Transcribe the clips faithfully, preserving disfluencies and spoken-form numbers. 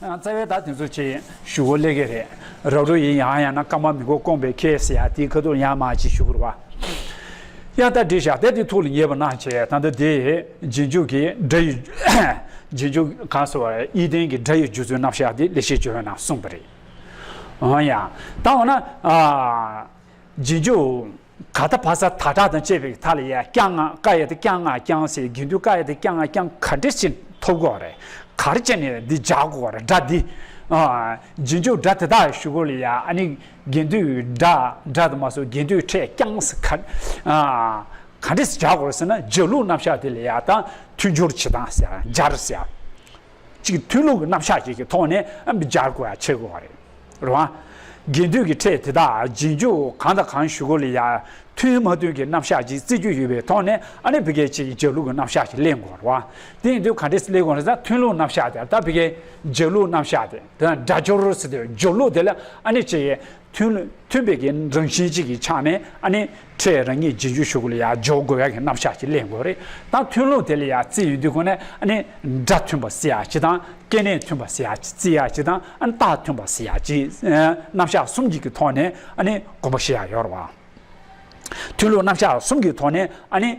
རྩ་བའི་ད་དེ་ཚོ་ཅིག་ཞུ་གོ་ལེ་གི་རེད། རབ་རུབ་ཡིན་ཡང་ཡང་ན་སྐར་མ་མི་གོ་སྐོང་པའི་ཁེ་ཟེར་ཡ་དེའི་ཁ་ཐུག་ཡང་མ་ཅིག་ཞུ་དགོས་རེད་བ། ཡང་ད་འདྲི་བཞག་དེ་དེ་ཐུགས་ལ་ངེས་པ་གནང་བྱས་ད་ལྟ་དེ་རྗེས་འཇུག་གི་སྒྲ་ཡི་རྗེས་འཇུག་གང་ཟེར་བ་ཡི་དན་གྱི་སྒྲ་ཡི་སྦྱོར་ཚུལ་རྣམ་གཞག་དེ་ལེགས་བཤད་ལྗོན་ནང་གསུངས་པ་རེད། འོ་ཡ། ད་འོ་ན། རྗེས་འཇུག་ག་ད་བ་ས་ད་དྲག་དང་བཅས་པའི་མཐའ་ལ་ཡ་ཀྱང་ང་ཀ་ཡ་དེ་ཀྱང་ང་ཀྱང་ཟེར་དགེ་འདུན་ཀ་ཡ་དེ་ཀྱང་ང་ཀྱང་ག་འདྲ་ཞིག་ཐོབ་དགོས་རེད། ག་རེ་བྱས་ནས་འདི་སྦྱར་དགོས་རེད་སྒྲ་འདི། རྗེས་འཇུག་སྒྲ་དེ་དག་ཞུ་དགོས་ལ་ཡ་ཨ་ནི་དགེ་འདུན་སྒྲ་སྒྲ་དུ་མ་སོགས་དགེ་འདུན་ཕྲད་ཀྱང་ཟེར་ག་ག་འདྲ་སྦྱར་དགོས་རེད་ཟེར་ན་སྦྱར་ལུགས་རྣམ་གཞག་དེ་ལ་ཡ་ད་མཐུན་སྦྱོར་བྱེད་སྟངས་ཟེར་སྦྱར་ཟེར། གཅིག་མཐུན་ལུགས་ཀྱི་རྣམ་གཞག་ཅིག་གི་ཐོག་ནས་སྦྱར་དགོས་ཡ་ཆེ་དགོས་པ་རེད། རེད་བ། དགེ་འདུན་གྱི་ཕྲད་དེ་དག་རྗེས་འཇུག་གང་དང་གང་ཞུ་དགོས་ལ་ཡ་མཐུན་མ་མཐུན་གྱི་རྣམ་གཞག་ཅིག་བརྩི་རྒྱུ་ཡོད་པའི་ཐོག་ནས་ཨ་ནི་བི་གའི་ཅིག་སྦྱར་ལུགས་ཀྱི་རྣམ་གཞག་ཅིག་ལེན་དགོས་རེད་བ། དེ་ཡིན་དུས་ག་འདྲས་ལེན་དགོས་རེད་ཟེར་མཐུན་ལུགས་རྣམ་གཞག་དེ་ད་བི་གའི་སྦྱར་ལུགས་རྣམ་གཞག་དེ་དེ་སྒྲ་སྦྱོར་ཟེར་དུས་སྦྱར་ལུགས་དེ་ལ་ཨ་ནི་ཅིག་མཐུན་མཐུན་པའི་གི་རང་བཞིན་གཅིག་གི་ཆ་ནས་ཨ་ནི་ཕྲད་རང་ཉིད་རྗེས་འཇུག་ཞུ་དགོས་ལ་ཡ་སྦྱོར་དགོས་ཡ་གི་རྣམ་གཞག་ཅིག་ལེན་དགོས་རེད། ད་མཐུན་ལུགས་དེ་ལ་ཡ་རྩི་ཡོང་དུས་ཁོ་ནས་ཨ་ནི་སྒྲ་མཐུན་པ་ཟེར་ཡ་ཅིག་དང་སྐྱེ་གནས་མཐུན་པ་ཟེར་ཡ་ཅིག་རྩི་ཡ་ཅིག་དང་ཨ་ནི་རྟགས་མཐུན་པ་ཟེར་ཡ་ཅིག་རྣམ་གཞག་གསུམ་གྱི་གི་ཐོག་ནས་ཨ་ནི་དགོངས་པ་བཞེས་ཡ་ཡོད་རེད་བ། མཐུན་ལུགས་རྣམ་གཞག་གསུམ་གྱི་ཐོག་ནས་ཨ་ནི།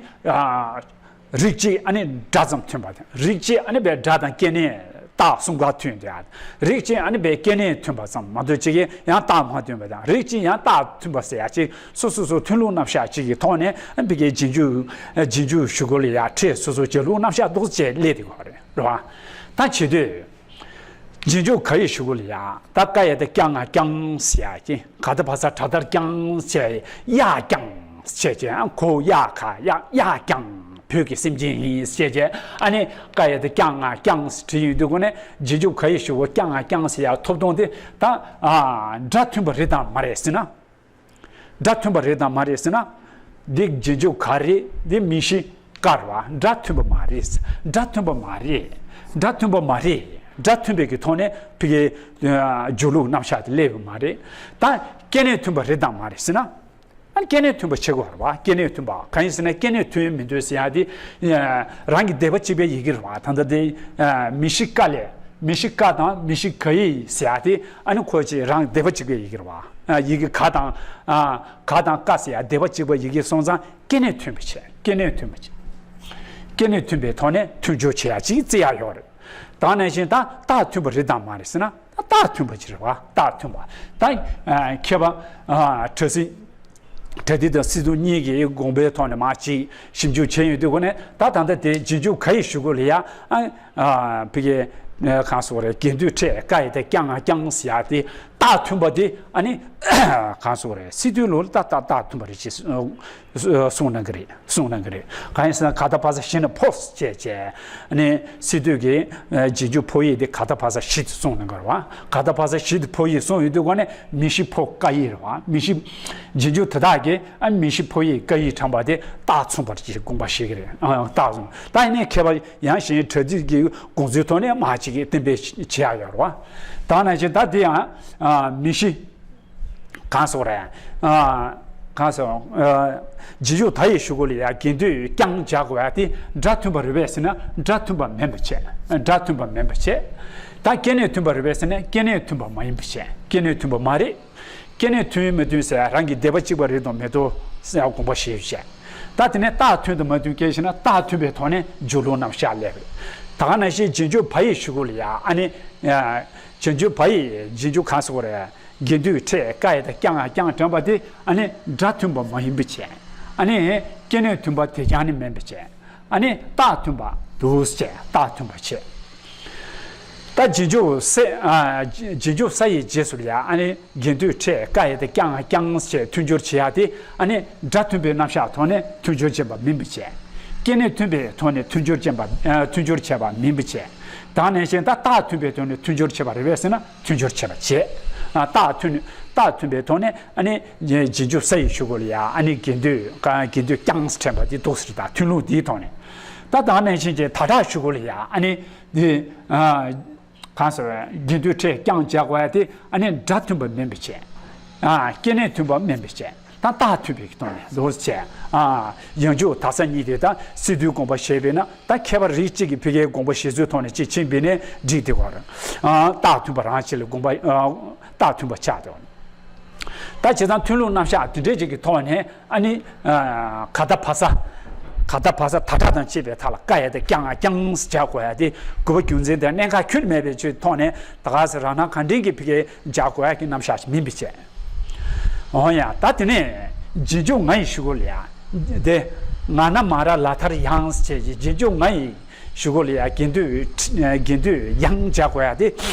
རིགས་གཅིག་ཨ་ནི་སྒྲ་ཙམ་མཐུན་པ་དང་རིགས་གཅིག་ཨ་ནི་བའི་སྒྲ་དང་སྐྱེ་གནས་རྟགས་གསུམ་ཀ་མཐུན་ཏེ། རིགས་གཅིག་ཨ་ནི་བའི་སྐྱེ་གནས་མཐུན་པ་ཙམ་མ་གཏོགས་གཅིག་གིས་ཡང་རྟགས་མ་མཐུན་པ་དང་རིགས་གཅིག་ཡང་རྟགས་མཐུན་པ་ཟེར་ཡ་གཅིག་སོ་སོ་སོ་མཐུན་ལུགས་རྣམ་གཞག་གཅིག་གི་ཐོག་ནས་ཨ་ནི་བི་གའི་རྗེས་འཇུག་རྗེས་འཇུག་ཞུ་དགོས་ལ་ཡ་ཕྲད་སོ་སོ་སྦྱར་ལུགས་རྣམ་གཞག་འདུག་ཅེས་སླེབས་དེ་གོ་རེད་རེད་བ། ད་བྱེད་དུས། རྗེས་འཇུག་ག་ཡི་ཞུ་དགོས་ལ་ཡ། ད་ཀ་ཡ་དེ་ཀྱང་ང་ཀྱང་ཟེར་ཡ་ཅིག་ག་ད་བ་ས་དྲག་མཐར་ཀྱང་ཟེར་ཡ་ཀྱང་ཟེར་ཅིག་ཁོ་ཡ་ཁ་ཡ་ཡ་ཀྱང་བོད་ཀྱི་སེམས་ཅན་ཡིན་ཟེར་ཅིག་ཨ་ནི་ཀ་ཡ་དེ་ཀྱང་ང་ཀྱང་བྲིས་ཡོང་དུས་ཁོ་ནས་རྗེས་འཇུག་ག་ཡི་ཞུ་དགོས་ཀྱང་ང་ཀྱང་ཟེར་ཡ་ཐོབ་ཐང་དེ་ད་སྒྲ་མཐུན་པ་རེད་དམ་མ་རེད་ཟེར་ན། སྒྲ་མཐུན་པ་རེད་དམ་མ་རེད་ཟེར་ན། འདི་རྗེས་འཇུག་ག་རེད། འདི་མིང་གཞི་ཀ་རེད་བ། སྒྲ་མཐུན་པ་མ་རེད། སྒྲ་མཐུན་པ་མ་རེད། སྒྲ་མཐུན་པ་མ་རེད། སྒྲ་མཐུན་པའི་གི་ཐོག་ནས་ཕ་གིའི་སྦྱར་ལུགས་རྣམ་གཞག་དེ་སླེབས་པ་མ་རེད། ད་སྐྱེ་གནས་མཐུན་པ་རེད་དམ་མ་རེད་ཟེར་ན། ཨ་ནི་སྐྱེ་གནས་མཐུན་པ་བྱེད་དགོས་རེད་བ། སྐྱེ་གནས་མཐུན་པ་གང་ཡིན་ཟེར་ན་སྐྱེ་གནས་མཐུན་ཡོད་མི་མཐུན་ཟེར་ཡ་དེ་རང་གི་སྡེ་པ་གཅིག་པའི་ཡི་གེ་རེད་བ། ད་ལྟ་དེ་མིང་གཞི་ཀ་ལས་མིང་གཞི་ཀ་དང་མིང་གཞི་ག་ཡི་ཟེར་ཡ་དེ་ཨ་ནི་ཁོ་ཅིག་རང་སྡེ་པ་གཅིག་པའི་ཡི་གེ་རེད་བ། ཡི་གེ་ག་དང་ག་དང་ཀ་ཟེར་ཡ་སྡེ་པ་གཅིག་པའི་ཡི་གེ་སོང་ཙང་སྐྱེ་གནས་མཐུན་པ་བྱས། སྐྱེ་གནས་མཐུན་པ་བྱས། སྐྱེ་གནས་མཐུན་པའི་ཐོག་ནས་མཐུན་སྦྱོར་བྱེད་ཡ་ཅིག་བརྩི་ཡ་ཡོད་རེད། ད་ནང་བཞིན་ད་རྟགས་མཐུན་པ་རེད་དམ་མ་རེད་ཟེར་ན་ད་རྟགས་མཐུན་པ་ཅིག་རེད་བ། རྟགས་མཐུན་པ། ད་མཁས་པ་བྲ་སྲིན་བྲ་ཏི་དང་སི་ཏུ་གཉིས་ཀྱི་དགོངས་པའི་ཐོག་ནས་མ་ཅིག་ཞིབ་འཇུག་བྱས་ཡོང་དུས་ཁོ་ནས་ད་ད་ལྟ་དེ་རྗེས་འཇུག་ག་ཡི་ཞུ་དགོས་ལ་ཡ། ཨ་ཕ་གི་གང་ཟེར་རེད། དགེ་འདུན་ཕྲད་ཀ་ཡི་དེ་ཀྱང་ང་ཀྱང་ཟེར་ཡ་དེ་རྟགས་མཐུན་པ་དེ་ཨ་ནི་གང་ཟེར་རེད། སི་ཏུའི་ལུགས་ལ་ད་ད་རྟགས་མཐུན་པ་རེད་ཅེས་གསུངས་གནང་གི་རེད། གསུངས་གནང་གི་རེད། གང་ཡིན་ཟེར་ན་ག་ད་བ་ས་བཞི་ནི་ཕོ་ཟེར་བྱས་བྱས་ནས་སི་ཏུ་གི་རྗེས་འཇུག་ཕོ་ཡིག་དེ་ག་ད་བ་ས་བཞི་དེ་གསུངས་གནང་གི་རེད་བ། ག་ད་བ་ས་བཞི་དེ་ཕོ་ཡིག་གསུངས་ཡོང་དུས་གོ་ནས་མིང་གཞི་ཕོ་ཀ་ཡིག་རེད་བ། མིང་གཞི་རྗེས་འཇུག་དེ་དག་གི་ཨ་མིང་གཞི་ཕོ་ཡིག་ཀ་ཡིག་དྲངས་པ་དེ་རྟགས་མཚུངས་པར་གྱི་དགོངས་པ་བཞེས་ཀྱི་རེད། ཨ་རྟགས་མཚུངས། ད་ཡིན་ནའི་མཁས་པ་ཡང་གཞན་བྲ་ཏི་གི་དགོངས་ཚུལ་ཐོག་ནས་མ་གཅིག་གིས་གཏན་འབེབས་བྱེད་ཡ་ཡོད་རེད་བ། ད་ནང་བཞིན་ད་དེ་ཡང་མིང་གཞི། གང་ཟེར་རེད། ཨ། གང་ཟེར། ཨ། རྗེས་འཇུག་ད་ཡི་ཞུ་དགོས་ལ་ཡ་དགེ་འདུན་ཀྱང་སྦྱར་དགོས་ཡ་དེ་སྒྲ་མཐུན་པ་རེད་པས་ཟེར་ན་སྒྲ་མཐུན་པ་མིན་པ་བྱས། སྒྲ་མཐུན་པ་མིན་པ་བྱས། ད་སྐྱེ་གནས་མཐུན་པ་རེད་པས་ཟེར་ན་སྐྱེ་གནས་མཐུན་པ་མ་ཡིན་པ་བྱས། སྐྱེ་གནས་མཐུན་པ་མ་རེད། སྐྱེ་གནས་མཐུན་མི་མཐུན་ཟེར་རང་གི་སྡེ་པ་གཅིག་པ་རེད་དང་མི་འདུག་ཟེར་དགོངས་པ་བཞེས་བྱས། ད་དེ་ནས་རྟགས་མཐུན་དང་མ་མཐུན་སྐད་ཆ་ན་རྟགས་མཐུན་པའི་ཐོག་ནས་སྦྱར་ལུགས་རྣམ་གཞག་སླེབས་རེད། ད་ག་ནང་བཞིན་རྗེས་འཇུག་བ་ཡི་ཞུ་དགོས་ལ་ཡ་ཨ་ནི། རྗེས་འཇུག་བ་ཡི་རྗེས་འཇུག་གང་ཟེར་དགོས་རེད། དགེ་འདུན་ཕྲད་ཀ་ཡི་དང་ཀྱང་ང་ཀྱང་དྲངས་པ་དེ་ཨ་ནི་སྒྲ་མཐུན་པ་མ་ཡིན་པ་བྱས། ཨ་ནི་སྐྱེ་གནས་མཐུན་པ་དེ་ཀྱང་ནི་མིན་པ་བྱས། ཨ་ནི་རྟགས་མཐུན་པ་འདུག་ཟེར་རྟགས་མཐུན་པ་བྱས། ད་རྗེས་འཇུག་ས། ཨ། རྗེས་འཇུག་ས་ཡི་རྗེས་སུ་ལ་ཡ་ཨ་ནི་དགེ་འདུན་ཕྲད་ཀ་ཡི་དང་ཀྱང་ང་ཀྱང་ཟེར་མཐུན་སྦྱོར་བྱེད་ཡ་དེ་ཨ་ནི་སྒྲ་མཐུན་པའི་རྣམ་གཞག་ཐོག་ནས་མཐུན་སྦྱོར་བྱས་པ་མིན་པ་བྱས། སྐྱེ་གནས་མཐུན་པའི་ཐོག་ནས་མཐུན་སྦྱོར་བྱས་པ། ཨ། མཐུན་སྦྱོར་བྱས་པ་མིན་པ་བྱས། ད་ནང་བཞིན་ད་རྟགས་མཐུན་པའི་ཐོག་ནས་མཐུན་སྦྱོར་བྱས་པ་རེད་པས་ཟེར་ན་མཐུན་སྦྱོར་བྱས་པ་བྱས། ཨ། རྟགས་མཐུན། རྟགས་མཐུན་པའི་ཐོག་ནས་ཨ་ནི་རྗེས་འཇུག་ས་ཡི་ཞུ་དགོས་ལ་ཡ་ཨ་ནི་དགེ་འདུན་དགེ་འདུན་ཀྱང་དྲངས་པ་དེ་འདུག་ཟེར། ད་མཐུན་ལུགས་འདིའི་ཐོག་ནས། ད་ད་ནང་བཞིན་གྱི་ད་དྲག་ཞུ་དགོས་ལ་ཡ་ཨ་ནི་འདི། ཨ། གང་ཟེར་བས་དགེ་འདུན་ཕྲད་ཀྱང་སྦྱར་དགོས་ཡ་དེ་ཨ་ནི་སྒྲ་མཐུན་པ་མིན་པ་བྱས། ཨ། སྐྱེ་གནས་མཐུན་པ་མིན་པ་བྱས། ད་རྟགས་མཐུན་པའི་ཐོག་ནས་འདུག་བྱས། ཨ། ཡང་འཇུག་དག་ས་གཉིས་དེ་ད་སི་ཏུའི་དགོངས་པ་བཞེས་པས་ན། ད་ཁྱད་པར་རིགས་གཅིག་གི་ཕ་གིའི་དགོངས་པ་བཞེས་ཚུལ་ཐོག་ནས་གཅིག་ཕྱིན་པས་ནས་འགྲིག་དེ་གོ་ར། ཨ། རྟགས་མཐུན་པ་རང་བཞིན་ལ་དགོངས་པ། ཨ། རྟགས་མཐུན་པ་ཆགས་དེ་གོ། ད་བྱས་ཙང་མཐུན་ལུགས་རྣམ་གཞག་དེ་འདྲའི་ཅིག་གི་ཐོག་ནས། ཨ་ནི། ཨ། ག་ད་བ་ས། ག་ད་བ་ས་ད་དྲག་དང་བཅས་པའི་མཐའ་ལ་ཀ་ཡ་དེ་རྐྱང་ང་རྐྱང་ཟེར་བྱ་དགོས་ཡ་དེ། དགོས་པ་རྒྱུ་མཚན་དེ་གནད་འགག་ཁྱོན་མེད་པའི་ཆོས་ཐོག་ནས། ད་ག་ས་རང་སྣང་གང་དྲན་གྱི་ཕ་གིའི་བྱ་དགོས་ཡ་གི་རྣམ་གཞག་ཅིག་མིན་པའི་ཕྱིར། འོ་ཡ། ད་དེ་ནས་རྗེས་འཇུག་ང་ཡི་གཞུག་གུ་ལ་ཡ། དེ། ང་ན་མ་ར་ལ་དར་ཡང་ཟེར་བྱས་ཀྱི་རྗེས་འཇུག་ང་ཡི་གཞུག་གུ་ལ་ཡ་དགེ་འདུན། དགེ་འདུན་ཡང་བྱ་དགོས་ཡ་དེ།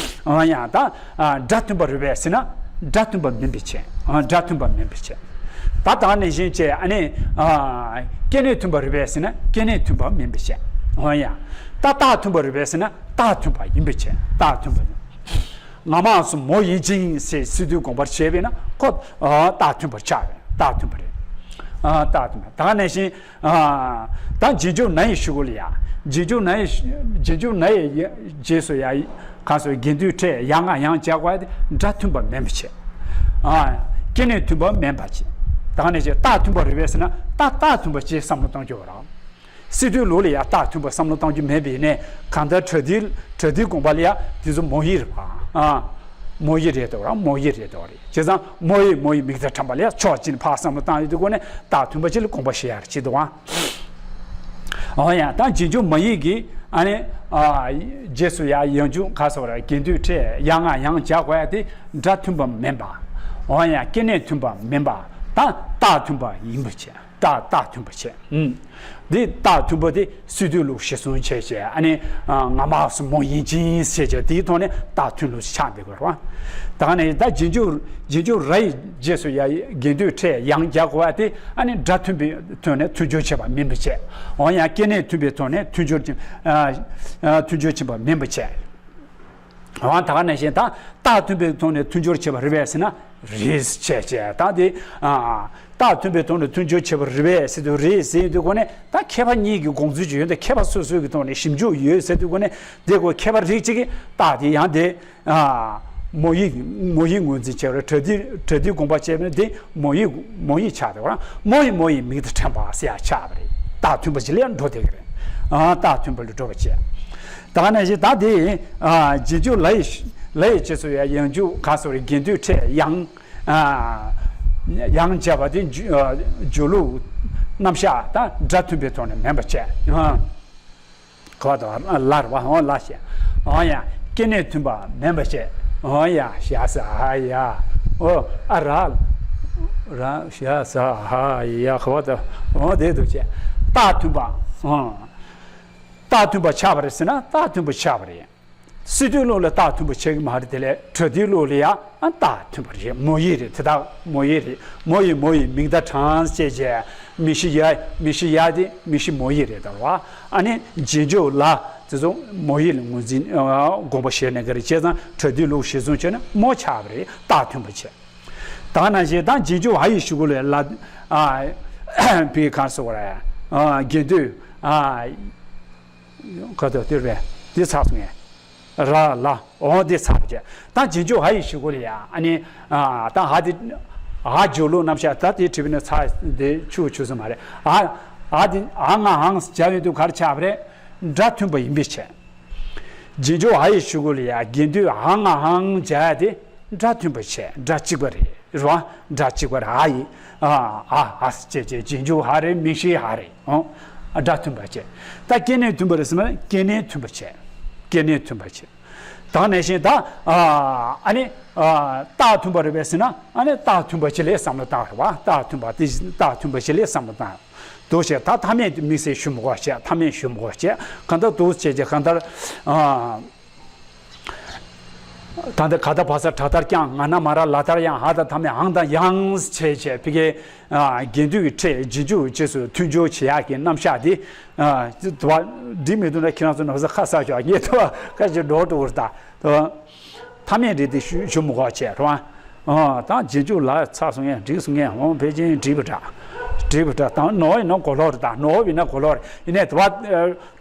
འོ་ཡ། ད། ཨ། སྒྲ་མཐུན་པ་རེད་པས་ཟེར་ན་སྒྲ་མཐུན་པ་མིན་པའི་ཕྱིར། ཨ། སྒྲ་མཐུན་པ་མིན་པའི་ཕྱིར། ད་དེ་ནང་བཞིན་བྱས། ཨ་ནི། ཨ། སྐྱེ་གནས་མཐུན་པ་རེད་པས་ཟེར་ན་སྐྱེ་གནས་མཐུན་པ་མིན་པའི་ཕྱིར། འོ་ཡ། ད་རྟགས་མཐུན་པ་རེད་པས་ཟེར་ན་རྟགས་མཐུན་པ་ཡིན་པའི་ཕྱིར། རྟགས་མཐུན་པ་ཡིན། ང་མ་སུ་མོ་ཡིན་ཅིང་ཟེར་སི་ཏུའི་དགོངས་པར་བྱས་པས་ན་ཁོ། ཨ། རྟགས་མཐུན་པར་ཆགས་པས། རྟགས་མཐུན་པ་རེད། ཨ། རྟགས་མཐུན་པ། ད་ག་ནང་བཞིན། ཨ། ད་རྗེས་འཇུག་ན་ཡི་གཞུག་གུ་ལ་ཡ། རྗེས་འཇུག་ན་ཡི། རྗེས་འཇུག་ན་ཡི་རྗེས་སུ་ཡ། གང་སོ་དགེ་འདུན་ཕྲད་ཡང་ང་ཡང་བྱ་དགོས་ཡ་དེ་སྒྲ་མཐུན་པ་མིན་པ་བྱས། ཨ། སྐྱེ་གནས་མཐུན་པ་མིན་པ་བྱས། ད་ག་ནང་བཞིན་རྟགས་མཐུན་པ་རེད་པས་ཟེར་ན་ད་རྟགས་མཐུན་པ་ཅིག་བསམ་བློ་གཏོང་རྒྱུ་རེད། སི་ཏུའི་ལུགས་ལ་ཡ་རྟགས་མཐུན་པ་བསམ་བློ་གཏོང་རྒྱུ་མེད་པས་ནས། གང་ལྟར་བྲ་ཏིའི། བྲ་ཏིའི་དགོངས་པ་ལ་ཡ་དེ་ཚོ་མོ་ཡིག་རེད་པ། ཨ། མོ་ཡིག་རེད་དོ་ར། མོ་ཡིག་རེད་དོ་རེད། བྱས་ཙང་མོ་ཡིག་མོ་ཡིག་མིག་དང་ཕྲད་པ་ལ་ཡ་ཕྱོགས་གཅིག་ནས་ཕར་བསམ་བློ་བཏང་ཡོད་དུས་སྒོ་ནས་རྟགས་མཐུན་པ་ཅིག་ལ་དགོངས་པ་བཞེས་ཡ་རེད་བྱེད་དོ། ཨ། འོ་ཡ། ད་རྗེས་འཇུག་མ་ཡིག་གིས། ཨ་ནི། ཨ། རྗེས་སུ་ཡ་ཡང་འཇུག་ག་སོགས་ར་དགེ་འདུན་ཕྲད་ཡང་ང་ཡང་བྱ་དགོས་ཡ་དེ་སྒྲ་མཐུན་པ་མིན་པ། འོ་ཡ། སྐྱེ་གནས་མཐུན་པ་མིན་པ། ད་རྟགས་མཐུན་པ་ཡིན་པ་བྱས། རྟགས། རྟགས་མཐུན་པ་བྱས། ཨུམ། འདི་རྟགས་མཐུན་པ་དེ་སི་ཏུའི་ལུགས་གཞིར་བཟུང་བྱས་བྱས། ཨ་ནི། ཨ། ང་མ་སུ་མོ་ཡིན་ཅིང་ཟེར་བྱས་དེའི་ཐོག་ནས་རྟགས་མཐུན་ལུགས་ཆགས་འདུག་གོ་ར། ད་ག་ནས་ད་རྗེས་འཇུག་རྗེས་འཇུག་ར་ཡི་རྗེས་སུ་ཡ་དགེ་འདུན་ཕྲད་ཡང་བྱ་དགོས་པ་དེ། ཨ་ནི་སྒྲ་མཐུན་པའི་ཐོག་ནས་མཐུན་སྦྱོར་བྱས་པ་མིན་པ་བྱས། འོ་ཡ། སྐྱེ་གནས་མཐུན་པའི་ཐོག་ནས་མཐུན་སྦྱོར་བྱས། ཨ། ཨ། མཐུན་སྦྱོར་བྱས་པ་མིན་པ་བྱས། འོ། ད་ག་ནང་བཞིན་ད་རྟགས་མཐུན་པའི་ཐོག་ནས་མཐུན་སྦྱོར་བྱས་པ་རེད་པས་ཟེར་ན་རེད་བྱས་བྱས། ད་དེ། ཨ། རྟགས་མཐུན་པའི་ཐོག་ནས་མཐུན་སྦྱོར་བྱས་པ་རེད་པས་ཟེར་དུས་རེད་ཟེར་དུས་སྒོ་ནས་ད་མཁས་པ་གཉིས་ཀྱི་དགོངས་ཚུལ་ཅིག་ཡོད་དེ། མཁས་པ་སོ་སོའི་གི་ཐོག་ནས་ཞིབ་འཇུག་ཡོད་ཟེར་དུས་སྒོ་ནས་དེ་གོ་མཁས་པ་རིགས་གཅིག་གིས་རྟགས་དེ་ཡང་དེ། ཨ། མོ་ཡིག་མོ་ཡིག་ངོས་འཛིན་བྱས་པ་རེད། བྲ་ཏི། བྲ་ཏིའི་དགོངས་པ་བྱས་པ་ན་དེ་མོ་ཡིག་མོ་ཡིག་ཆགས་འདུག་ར། མོ་ཡིག་མོ་ཡིག་མིག་དང་ཕྲད་པ་ཟེར་ཡ་ཆགས་པ་རེད། རྟགས་མཐུན་པ་ཅིག་ལ་འགྲོ་བསྡད་ཀྱི་རེད། ཨ། རྟགས་མཐུན་པ་ལ་འགྲོ་བ་བྱས། ད་ག་ནང་བཞིན་ད་དེ། ཨ། རྗེས་འཇུག་ལ་ཡི། ལ་ཡི་རྗེས་སུ་ཡ་ཡང་འཇུག་ག་སོགས་རེད། དགེ་འདུན་ཕྲད་ཡང་། ཨ། ཡང་བྱ་བ་དེ་འཇུ། ཨ། འཇུག་ལུགས་རྣམ་གཞག་ད་སྒྲ་མཐུན་པའི་ཐོག་ནས་མིན་པ་བྱས། ཨ། ག་བ་དང་ལ་ར་བ། འོ་ལ་བྱས། འོ་ཡ། སྐྱེ་གནས་མཐུན་པ་མིན་པ་བྱས། འོ་ཡ། ཞ་ས་ཧ་ཡ། འོ། ཨ། ར། ར། ཞ་ས་ཧ་ཡ། ག་བ་དང་། འོ་དེ་འདུག་བྱས། རྟགས་མཐུན་པ། འོ། རྟགས་མཐུན་པ་ཆགས་པ་རེད་ཟེར་ན་རྟགས་མཐུན་པ་ཆགས་པ་རེད། སི་ཏུའི་ལུགས་ལ་རྟགས་མཐུན་པ་ཆགས་ཀྱི་མ་རེད། དེ་ལས་བྲ་ཏིའི་ལུགས་ལ་ཡ། ཨ། རྟགས་མཐུན་པ་རེད། མོ་ཡིག་རེད། དེ་དག་མོ་ཡིག་རེད། མོ་ཡིག་མོ་ཡིག་མིག་དང་ཕྲད་བྱས་བྱས། མི་ཤི་ཡ། མི་ཤི་ཡ་དེ་མི་ཤི་མོ་ཡིག་རེད་དོ་ར། ཨ་ནི་རྗེས་འཇུག་ལ་དེ་ཚོ་མོ་ཡིག་ལ་ངོས་འཛིན། ཨ། དགོངས་པ་བཞེས་ནས་ག་རེ་བྱས་ཙང་བྲ་ཏིའི་ལུགས་གཞིར་བཟུང་བྱས་ན་མོ་ཆགས་པ་རེད། རྟགས་མཐུན་པ་བྱས། ད་ག་ནང་བཞིན་ད་རྗེས་འཇུག་འ་ཡི་གཞུག་གུ་ལ་ལ། ཨ། བི་ག་སོགས་ར། ཨ། དགེ་འདུན། ཨ། ག་དོ་སྟེར་བས་འདི་ཚར་སོང་ངས། ར་ལ། འོ་འདི་ཚར་བ་བྱས། ད་རྗེས་འཇུག་འ་ཡི་གཞུག་གུ་ལ་ཡ། ཨ་ནི། ཨ། ད་འ་དེ། འ་འཇུག་ལུགས་རྣམ་གཞག་ད་དེ་བྲིས་པ་ན་ཚར་དེ་ཆུ་ཆུ་སོང་མ་རེད། འ། འ་དེ་འ་ང་འང་སྦྱར་ཡོང་དུས་ག་རེ་ཆགས་པ་རེད། སྒྲ་མཐུན་པ་ཡིན་པའི་ཕྱིར། རྗེས་འཇུག་འ་ཡི་གཞུག་གུ་ལ་ཡ་དགེ་འདུན་འ་ང་འང་སྦྱར་ཡ་དེ། སྒྲ་མཐུན་པ་བྱས། སྒྲ་གཅིག་པ་རེད། རེད་བ། སྒྲ་གཅིག་པ་རེད། འ་ཡི། ཨ། འ། འ་ཟེར་བྱས་བྱས་རྗེས་འཇུག་འ་རེད། མིང་གཞི་འ་རེད། ཨོ། སྒྲ་མཐུན་པ་བྱས། ད་སྐྱེ་གནས་མཐུན་པ་རེད་ཟེར་ན་སྐྱེ་གནས་མཐུན་པ་བྱས། སྐྱེ་གནས་མཐུན་པ་བྱས། ད་ག་ནང་བཞིན་ད། ཨ། ཨ་ནི། ཨ། རྟགས་མཐུན་པ་རེད་པས་ཟེར་ན། ཨ་ནི་རྟགས་མཐུན་པ་ཅིག་ལ་བསམ་བློ་བཏང་རེད་བ། རྟགས་མཐུན་པ་དེ་རྟགས་མཐུན་པ་ཅིག་ལ་བསམ་བློ་བཏང་། འདུག་བྱས། ད་མཐའ་མེད་དམིགས་བསལ་ཞུ་མི་དགོས་བྱས། མཐའ་མེད་ཞུ་མི་དགོས་བྱས། གང་ལྟར་འདུག་བྱས་བྱས་གང་ལྟར། ཨ། ད་ལྟ་ག་ད་བ་ས་དྲག་མཐར་རྐྱང་། ང་ན་མ་ར་ལ་དར་ཡང་། འ་དང་མཐའ་མེད་འང་དང་ཡང་བྱས་བྱས་ཕ་གི། ཨ། དགེ་འདུན་གྱི་ཕྲད་རྗེས་འཇུག་རྗེས་སུ་མཐུན་སྦྱོར་བྱེད་ཡག་གི་རྣམ་གཞག་འདི། ཨ། འགྲིག་མི་འདུག་ན་ཁྱེད་རང་ཚོ་ནོར་ས་ཁ་གསག་ཤོག་ངས་ཐུབ་པ་ཁ་ཅིག་འགྲོ་འགྲོ་བར་ད། མཐའ་མེད་རེད་དེ་ཞུ་ཞུ་མི་དགོས་བྱས་རེད་བ། ཨ། ད་རྗེས་འཇུག་ལ་ཚར་སོང་ངས། འགྲིག་སོང་ངས། འོང་། ཕལ་ཆེར་འགྲིག་པ་འདྲ། འགྲིག་པ་འདྲ། དང་ནོར་ཡིན་ན་གོ་ལོག་རེད། དང་ནོར་ཡིན་ན་གོ་ལོག་རེད། ཡིན་ནའི་དེ་བ་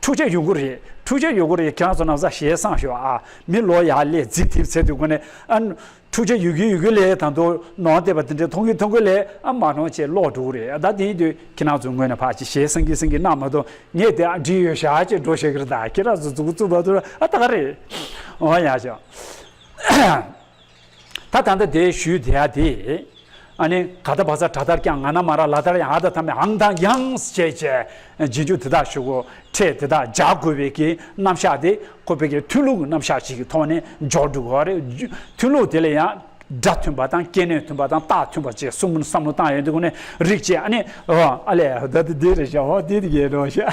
འཁྲུག་ཆ་ཡོང་གི་རེད། འཁྲུག་ཆ་ཡོང་གི་རེད། ཁྱེད་རང་ཚོ་ནང་ས་ཞེ་སང་ཤོག་ཨ། མི་ལོ་ཡར་སླེབས་རྫིག་ཐེབས་ཚེ་དུས་གོ་ནས་ཨ། འཁྲུག་ཆ་ཡོད་ཀྱི་ཡོད་ཀྱི་ལས་དང་དུ་ནོར་བསྡད་པ་དེ་འདྲ་མཐོང་གི་མཐོང་གི་ལས་ཨ་མ་ནོར་བྱས་ལོག་འགྲོ་གི་རེད། ད་དེ་ཡིན་དུས་ཁྱེད་རང་ཚོ་ངོས་ནས་ཕར་ཅིག་ཞེ་སང་གི་སང་གི་གནང་མ་གཏོང་། ངས་དེ་ཨ་འགྲིག་ཡོད་ཤག་ཅེས་འགྲོ་བཤད་ཀྱི་རེད། ད་ཁྱེད་རང་ཚོ་མཛུབ་གུ་བཙུགས་པ་དུ་ཨ་ད་ག་རེད། འོ་ཡ་ཤག་ད་ད་ལྟ་དེ་ཞུས་དེ་ཡ་དེ། ཨ་ནི་ག་ད་བ་ས་དྲ་དར་ཀྱང་ང་ན་མ་ར་ལ་དར་ཡང་ཨ་ད་ཐ་མའི་ཨང་དང་ཡང་བྱས་བྱས་རྗེས་འཇུག་དེ་དག་ཞུ་གོ་ཁྲེལ་དེ་དག་འཇགས་དགོས་པའི་གི་རྣམ་གཞག་དེ་ཁོ་པའི་གི་མཐུན་ལུགས་ཀྱི་རྣམ་གཞག་ཅིག་གི་ཐོག་ནས་འཇོག་འགྲོ་གོ་རེད། མཐུན་ལུགས་དེ་ལ་ཡང་སྒྲ་མཐུན་པ་དང་སྐྱེ་གནས་མཐུན་པ་དང་རྟགས་མཐུན་པ་བཅས་གསུམ་བསམ་བློ་བཏང་ཡོང་དུས་ཁོ་ནས་རིགས་བཅས་ཨ་ནི་ཨ་ལས་ད་དེ་དེ་རེད་ཤག་འོ་དེ་དེ་གས་འགྲོ་ཤག་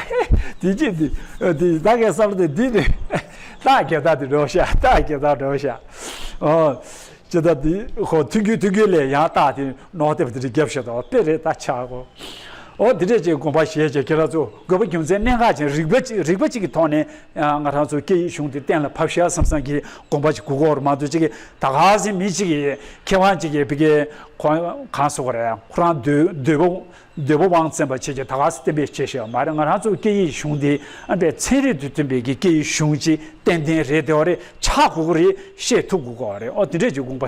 དེ་ཅི་དེ་དེ་ད་གས་བསམ་བློ་དེ་དེ་རེད། རྟགས་རྒྱབ་ད་དེ་འགྲོ་ཤག་རྟགས་རྒྱབ་ད་འགྲོ་ཤག་འོ། ཅི་ད་དེ་ཧོ་ཐུན་རྒྱུད་ཐུན་རྒྱུད་ལས་ཡང་རྟགས་དེ་ནོར་ལྟེ་བ་དེ་རིགས་རྒྱབ་ཤ་དང་དཔེ་རེད་ད་ཆག་གོ། འོ་དེ་འདྲས་ཀྱི་དགོངས་པ་བཞེས་བྱས་ཁྱེད་རང་ཚོ་དགོས་པ་རྒྱུ་མཚན་གནད་འགག་ཅན་རིག་པ་ཅིག་རིག་པ་ཅིག་གི་ཐོག་ནས་ང་རང་ཚོ་སྐད་ཡིག་གཞུང་དེ་གཏན་ལ་ཕབ་ཤག་བསམ་བསམ་གྱི་དགོངས་པ་ཅིག་དགོས་ཀྱི་ཡོད་རེད། མ་གཏོགས་ཅིག་གི་ད་ག་ཟེ་མི་ཅིག་གི་མཁས་དབང་ཅིག་གི་བི་གའི་གང་གང་སོགས་རེད། ཁོ་རང་འདོད་འདོད་པ་འདོད་པ་དབང་བཙན་པ་བྱེད་ཀྱི་ད་ག་ཟེ་གཏན་འབེབས་བྱེད་ཤེས་མ་རེད། ང་རང་ཚོ་སྐད་ཡིག་གཞུང་དེ་ཨ་འདྲས་ཚན་རིག་དང་མཐུན་པའི་གི་སྐད་ཡིག་གཞུང་ཅིག་ཏན་ཏན་རེད། དེ་བ་རེད། ཆགས་དགོས་ཀྱི་རེད། ཤེས་ཐུབ་དགོས་ཀྱི་རེད། ཨོ་དེ་འདྲས་ཀྱི་དགོངས་པ་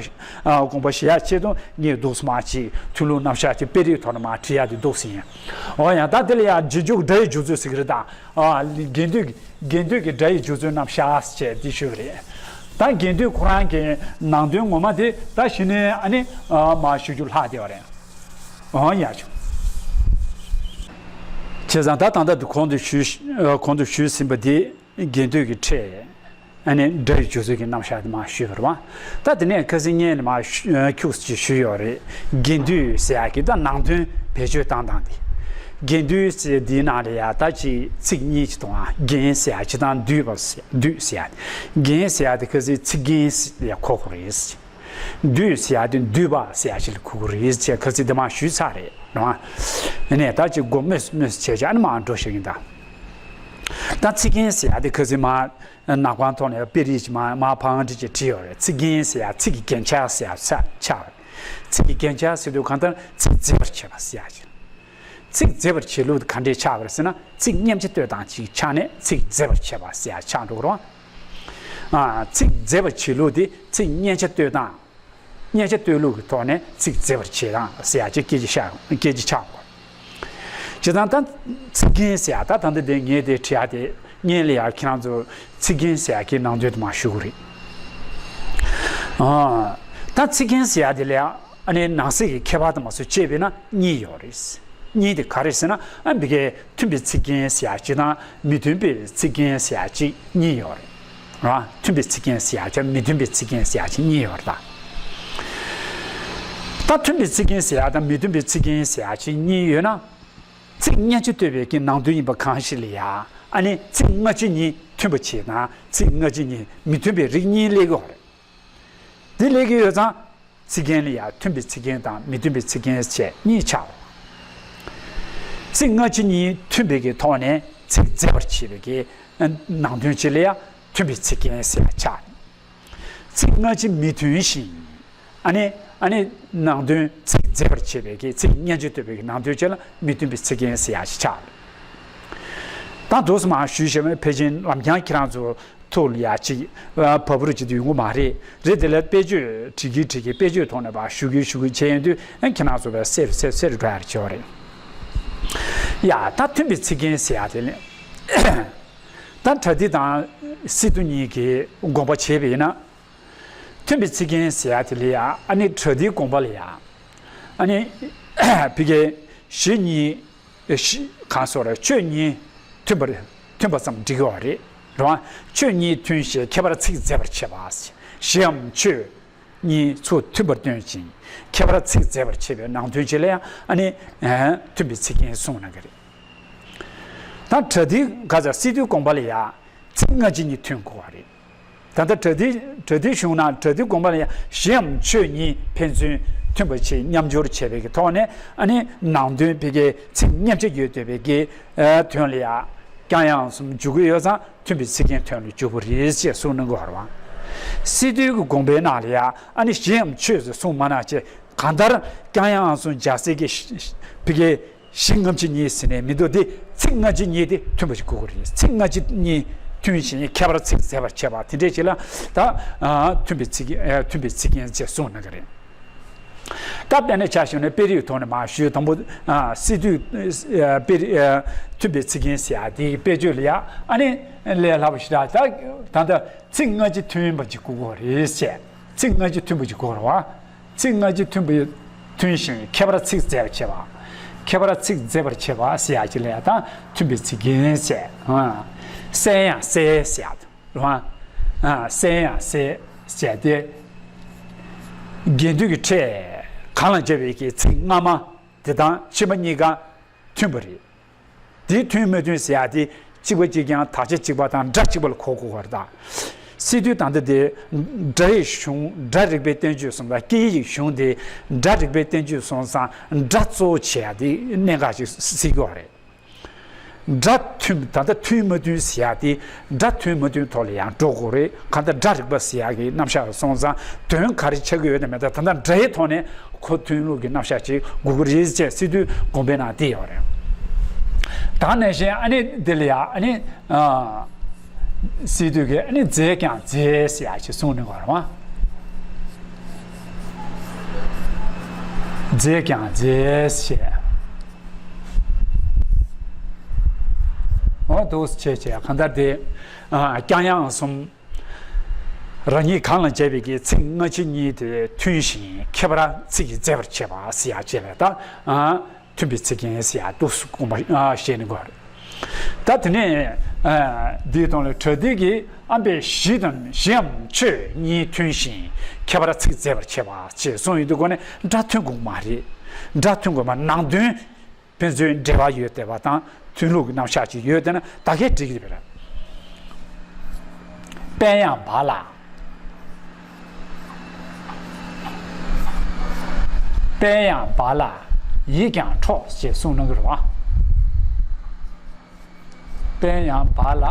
ཨ་དགོངས་པ་བཞེས་ཡག་ཆེད་དུ་ངས་འདུག་སེ་མ་ཅིག་མཐུན་ལུགས་རྣམ་གཞག་ཅིག་དཔེ་རིས་ཐོག་ནས་མ་བྲིས་ཡག་དེ་འདུག་སེ་ཡིན། ཨོ་ཡང་ད་དེ་ལ་ཡང་རྗེས་འཇུག་སྒྲ་ཡི་འཇུག་ཚུལ་ཟེར་གྱི་རེད་ད། ཨ་དགེ་འདུན་དགེ་འདུན་གྱི་སྒྲ་ཡི་འཇུག་ཚུལ་རྣམ་གཞག་ཅེས་འདི་ཞུས་པ་རེད། ད་དགེ་འདུན་ཁོ་རང་གི་ནང་དོན་ངོ་མ་དེ་ད་གཞི་ནས་ཨ་ནི་ཨ་མ་ཞུ་རྒྱུ་ལྷག་བསྡད་པ་རེད། ཨོ་ཡ་ཆུ། བྱས་ཙང་ད་ད་ལྟ་དུ་གོང་དུ་ཞུས་གོང་དུ་ཞུས་ཟིན་པ་འདི་དགེ་འདུན་གྱི་ཁྲིད་ཨ་ནི་སྒྲ་ཡི་འཇུག་ཚུལ་གྱི་རྣམ་གཞག་དེ་མར་ཞུས་པ་རེད་བ། ད་དེ་ནས་ཁ་སང་ངས་ནི་མར་ཤུ་ཁྱུག་ཙམ་ཅིག་ཞུས་ཡོད་རེད། དགེ་འདུན་ཟེར་ཡག་གི་ད་ནང་དོན་བེད་སྤྱོད་བཏང་སྟངས་དེ། དགེ་འདུན་ཟེར་འདིའི་ནང་ལ་ཡ་ད་ཅིག་ཚིག་གཉིས་ཅིག་དང་། རྒན་ཟེར་ཡག་ཅིག་དང་འདུས་པ་ཟེར་འདུས་ཟེར་ཡག་དེ། རྒན་ཟེར་ཡག་དེ་ཁ་སང་ཚིག་རྒན་ཟེར་ཡ་གོ་དགོས་རེད། འདུས་ཟེར་ཡག་དེ་འདུས་པ་ཟེར་ཡག་ཅིག་ལ་གོ་དགོས་རེད་ཅེས་ཁ་སང་དེ་མར་ཞུས་ཚར་རེད་རེད་བ། ཡིན་ནའི་ད་ཅིག་མགོ་སྨོས་སྨོས་བྱས་བྱས་ཨ་ནི་མར་འགྲོ་ཤེས་ཀྱི་ཡིན་ད། ད་ཚིག་རྒན་ཟེར་ཡག་དེ་ཁ་སང་མར་ནག་པང་ཐོག་ནས་དཔེ་རིས་ཅིག་མར་མར་ཕང་འདྲི་ཅིག་བྲིས་ཡོད་རེད། ཚིག་རྒན་ཟེར་ཡག་ཚིག་གི་རྒྱན་ཆ་ཟེར་ཡག་ཆགས་ཆགས་རེད། ཚིག་གི་རྒྱན་ཆ་ཟེར་དུས་གང་ལྟར་ཚིག་མཛེས་པར་བྱེད་པ་ཟེར་ཡག་ཅིག་ཚིག་མཛེས་པར་བྱེད་ལུགས་དེ་ག་འདྲས་ཆགས་པ་རེད་ཟེར་ན། ཚིག་སྙན་ཆ་གཏོད་སྟངས་ཅིག་ཆགས་ནས་ཚིག་མཛེས་པར་བྱེད་པ་ཟེར་ཡག་ཆགས་འགྲོ་གི་རེད་བ། ཨ། ཚིག་མཛེས་པར་བྱེད་ལུགས་དེ་ཚིག་སྙན་ཆ་གཏོད་སྟངས། སྙན་ཆ་གཏོད་ལུགས་ཀྱི་ཐོག་ནས་ཚིག་མཛེས་པར་བྱེད་སྟངས་ཟེར་ཡག་ཅིག་སྐད་ཆ་ཤར་སྐད་ཆ་ཆགས་དགོས། བྱས་ཙང་ད་ཚིག་རྒན་ཟེར་ཡག་ད་ད་ལྟ་དེ་ངས་དེ་བྲིས་ཡག་དེ་སྔོན་ལ་ཡ་ཁྱེད་རང་ཚོ་ཚིག་རྒན་ཟེར་ཡག་གི་ནང་དོན་དེ་མར་ཞུ་གི་རེད། ཨ། ད་ཚིག་རྒན་ཟེར་ཡག་དེ་ལ་ཡ་ཨ་ནི་ནང་གསེས་ཀྱི་ཁྱད་པར་དེ་མ་སོ་བྱས་པས་ན་གཉིས་ཡོད་རེད། གཉིས་དེ་ག་རེ་ཟེར་ན། ཨ་འདི་གའི་མཐུན་པའི་ཚིག་རྒན་ཟེར་ཡག་ཅིག་དང་མི་མཐུན་པའི་ཚིག་རྒན་ཟེར་ཡག་ཅིག་གཉིས་ཡོད་རེད། ར། མཐུན་པའི་ཚིག་རྒན་ཟེར་ཡག་ཅིག་མི་མཐུན་པའི་ཚིག་རྒན་ཟེར་ཡག་ཅིག་གཉིས་ཡོད་རེད་ད། ད་མཐུན་པའི་ཚིག་རྒན་ཟེར་ཡག་དང་མི་མཐུན་པའི་ཚིག་རྒན་ཟེར་ཡག་ཅིག་གཉིས་ཡོད་ན། ཚིག་སྙན་ཆ་གཏོད་པའི་གི་ནང་དོན་ཡིན་པ་གང་ཞིག་ལ་ཡ་ཨ་ནི་ཚིག་སྔ་ཕྱི་གཉིས་མཐུན་པ་བྱས་ན་ཚིག་སྔ་ཕྱི་གཉིས་མི་མཐུན་པའི་རིགས་གཉིས་སླེབས་ཀྱི་ཡོད་རེད། འདི་སླེབས་ཀྱི་ཡོད་ཙང་། ཚིག་རྒན་ལ་ཡང་མཐུན་པའི་ཚིག་རྒན་དང་མི་མཐུན་པའི་ཚིག་རྒན་བཅས་གཉིས་ཆགས། ཚིག་སྔ་ཕྱི་གཉིས་མཐུན་པའི་གི་ཐོག་ནས་ཚིག་མཛེས་པར་བྱེད་པའི་གི་ནང་དོན་ཅིག་ལ་ཡང་མཐུན་པའི་ཚིག་རྒན་ཟེར་ཡ་ཆགས། ཚིག་སྔ་ཕྱི་མི་མཐུན་ཞིང་། ཨ་ནི་ཨ་ནི་ནང་དོན་ཚིག་མཛེས་པར་བྱེད་པའི་གི་ཚིག་སྙན་ཆ་གཏོད་པའི་གི་ནང་དོན་ཅིག་ལ་མི་མཐུན་པའི་ཚིག་རྒན་ཟེར་ཡ་ཞིག་ཆགས། ད་འདུག་སེ་མར་ཞུས་བྱས་པ་ཕལ་ཆེར་ལམ་རྐྱང་ཁྱེད་རང་ཚོ་ཐུགས་ལ་ཡ་ཅིག་བབས་རུ་ཅིག་ཏུ་ཡོང་གི་མ་རེད། རེད་དེ་ལ་དཔེ་བརྗོད་བྲིས་ཀྱི་བྲིས་ཀྱི་དཔེ་བརྗོད་ཐོག་ནས་ཕར་ཞུ་གི་ཞུ་གི་བྱས་ཡོང་དུས་ཨ་ཁྱེད་རང་ཚོ་བས་གསལ་རུ་གསལ་གསལ་རུ་འགྲོ་ཡ་རེ་བྱེད་པ་རེད། ཡ་ད་མཐུན་པའི་ཚིག་རྒན་ཟེར་ཡ་དེ་ལས་ད་པྲ་ཏི་དང་སི་ཏུ་གཉིས་ཀྱིས་དགོངས་པ་བྱས་པ་ཡིན་ན། མཐུན་པའི་ཚིག་རྒན་ཟེར་ཡ་དེ་ལ་ཡ་ཨ་ནི་པྲ་ཏིའི་དགོངས་པ་ལ་ཡ་ཨ་ནི་བི་གའི་གཞི་གཉིས། ཨེ་ཤི། གང་སོགས་རེད། ཆོས་གཉིས་མཐུན་པར་མཐུན་པ་ཙམ་འགྲིག་གི་ཡོད་རེད། རེད་བ། ཆོས་གཉིས་མཐུན་ཞེས་ཁྱད་པར་ཚིག་མཛེས་པར་བྱེད་པ། གཞིའམ་ཆོས་གཉིས་ཚུལ་མཐུན་པར་སྟོན་ཅིང་ཁྱད་པར་ཚིག་མཛེས་པར་བྱེད་པའི་ནང་དོན་ཅིག་ལ་ཡང་ཨ་ནི་ཨ་མཐུན་པའི་ཚིག་རྒྱན་གསུངས་གནང་གི་རེད། ད་པྲ་ཏི་ག་ས་སི་ཏུའི་དགོངས་པ་ལ་ཡང་ཚིག་སྔ་ཕྱི་གཉིས་མཐུན་དགོས་པ་རེད། ད་ལྟ་པྲ་ཏི་པྲ་ཏིའི་གཞུང་ན་པྲ་ཏིའི་དགོངས་པ་ལ་ཡང་གཞིའམ་ཆོས་གཉིས་ཕན་ཚུན་མཐུན་པ་ཆེད་མཉམ་སྦྱོར་བྱས་པའི་གི་ཐོག་ནས་ཨ་ནི་ནང་དོན་བི་གའི་ཚིག་མཉམ་གཞག་ཡོད་བསྡད་པའི་གི་དོན་ལ་ཡང་ཀྱང་ཡང་གསུམ་འཇུག་གི་ཡོད་ཙང་མཐུན་པའི་ཚིག་རྒྱན་དོན་ལ་འཇུག་པ་རེད་ཅེས་གསུངས་གནང་གི་ཡོད་རེད་བ། སི་ཏུའི་གི་དགོངས་པའི་ནང་ལ་ཡང་ཨ་ནི་གཞིའམ་ཆོས་ཟེར་གསུངས་མ་གནང་བྱས་གང་ལྟར་ཀྱང་ཡང་གསུམ་འཇག་སའི་གི་བི་གའི་ གཞི་སྔ་ཕྱི་གཉིས་ཟེར་ནས་མི་འདུག་སྟེ། ཚིག་སྔ་ཕྱི་གཉིས་དེ་མཐུན་པ་ཞིག་དགོས་ཀྱི་རེད། ཚིག་སྔ་ཕྱི་གཉིས་མཐུན་ཞིང་ཁྱད་པར་ཚིག་མཛེས་པར་བྱེད་པ་དེ་འདྲས་ཅིག་ལ་ད་མཐུན་པའི་ཚིག་མཐུན་པའི་ཚིག་རྒྱན་ཅེས་གསུངས་གནང་གི་རེད། ད་དཔེར་ན་ཆ་བཞག་ན་དཔེ་རིས་ཐོག་ནས་མར་ཞུས། དང་པོ་སི་ཏུས་དཔེ་རིས་མཐུན་པའི་ཚིག་རྒྱན་ཟེར་ཡ་དེའི་དཔེ་བརྗོད་ལ་ཡ། ཨ་ནི་ལས་སླ་པོ་ཞེ་དྲག་ད་ད་ལྟ་ཚིག་སྔ་ཕྱི་མཐུན་པ་ཅིག་དགོས་ཀྱི་རེད་ཟེར། ཚིག་སྔ་ཕྱི་མཐུན་པ་ཅིག་དགོས་རེད་བ། ཚིག་སྔ་ཕྱི་མཐུན་པ་མཐུན་ཞིང་ཁྱད་པར་ཚིག་མཛེས་པར་བྱེད་པ། ཁྱད་པར་ཚིག་མཛེས་པར་བྱེད་པ་ཟེར་ཡ་ཅིག་ལ་ཡ་ད་མཐུན་པའི་ཚིག་རྒྱན་ཟེར། གསལ་ཡང་གསལ་ཟེར་ཡ་རེད་བ། གསལ་ཡང་གསལ་ཟེར་ཏེ། རྒྱན་སྡུད་ཀྱི་ཕྲད་གང་ལ་བྱ་བའི་གི་ཚིག་སྔ་མ་དེ་དང་ཕྱི་མ་གཉིས་ཀ་མཐུན་པ་རེད། དེ་མཐུན་མ་མཐུན་ཟེར་ཡ་དེ་གཅིག་པ་གཅིག་རྐྱང་དག་ཆ་གཅིག་པ་དང་སྒྲ་གཅིག་པ་ལ་གོ་དགོས་པ་རེད་ད། སི་ཏུས་ད་ལྟ་དེ་སྒྲ་ཡི་གཞུང་སྒྲ་རིག་པའི་བསྟན་བཅོས་སོང་ཙང་། སྐད་ཡིག་གཞུང་དེ་སྒྲ་རིག་པའི་བསྟན་བཅོས་སོང་ཙང་སྒྲ་གཙོ་བོ་བྱས་ཡ་དེ་གནད་འགག་ཅིག་སྲིད་ཀྱི་ཡོད་རེད། སྒྲ་མཐུན། ད་ལྟ་མཐུན་མ་མཐུན་ཟེར་ཡ་དེ་སྒྲ་མཐུན་མ་མཐུན་ཐོག་ལ་ཡང་འགྲོ་དགོས་རེད། གང་ལྟར་སྒྲ་རིག་པ་ཟེར་ཡ་གི་རྣམ་གཞག་སོང་ཙང་དོན་ག་རེ་ཆགས་ཀྱི་ཡོད་དམ་མེད་དམ། ད་ལྟ་སྒྲ་ཡི་ཐོག་ནས་ཁོ་མཐུན་ལུགས་ཀྱི་རྣམ་གཞག་ཅིག་དགོས་ཀྱི་རེད་ཅེས་སི་ཏུས་དགོངས་པའི་ནང་བསྡད་ཡོད་རེད། ད་ནང་བཞིན་ཨ་ནི་འདི་ལ་ཡ་ཨ་ནི་སི་ཏུས་ཀྱིས་ཨ་ནི་མཛེས་ཀྱང་མཛེས་ཟེར་ཡ་ཅིག་གསུངས་ནས་གོ་རེད་བ། མཛེས་ཀྱང་མཛེས་ཞེས། འོ་འདུག་སེ་བྱས་བྱས་གང་ལྟར་དེ། ཨ། རྐྱང་དབྱངས་གསུམ། རང་ཉིད་གང་ལ་བྱ་བའི་གི་ཚིག་སྔ་ཕྱི་གཉིས་དེ་མཐུན་ཞིང་ཁྱད་པར་ཚིག་གིས་མཛེས་པར་བྱེད་པ་ཟེར་ཡ་བྱས་པས་ད། ཨ། མཐུན་པའི་ཚིག་རྒྱན་ཟེར་ཡ་འདུག་སེ་དགོངས་པ་བཞེས་ནས་གོ། ད་དེ་ནས་འདིའི་སྟེང་ལ་པྲ་ཏི་གིས་ཨམ་པས་གཞི་དང་གཞིའམ་ཆོས་གཉིས་མཐུན་ཞིང་ཁྱད་པར་ཚིག་མཛེས་པར་བྱེད་པ་ཞེས་གསུངས་ཡོད་དུས་སྒོ་ནས་སྒྲ་མཐུན་དགོས་མ་རེད། སྒྲ་མཐུན་དགོས་མ། ནང་དོན་ཕན་ཚུན་འབྲེལ་བ་ཡོད་བསྡད་པ་དང་མཐུན་ལུགས་ཀྱི་རྣམ་གཞག་ཅིག་ཡོད་བསྡད་ན་ད་གས་འགྲིག་གི་རེད། དཔལ་ཡང་སྦ་ལ། དཔལ་ཡང་སྦ་ལ་ཡིད་ཀྱང་འཕྲོག་ཅེས་གསུངས་གནང་གི་རེད་བ། དཔལ་ཡང་སྦ་ལ་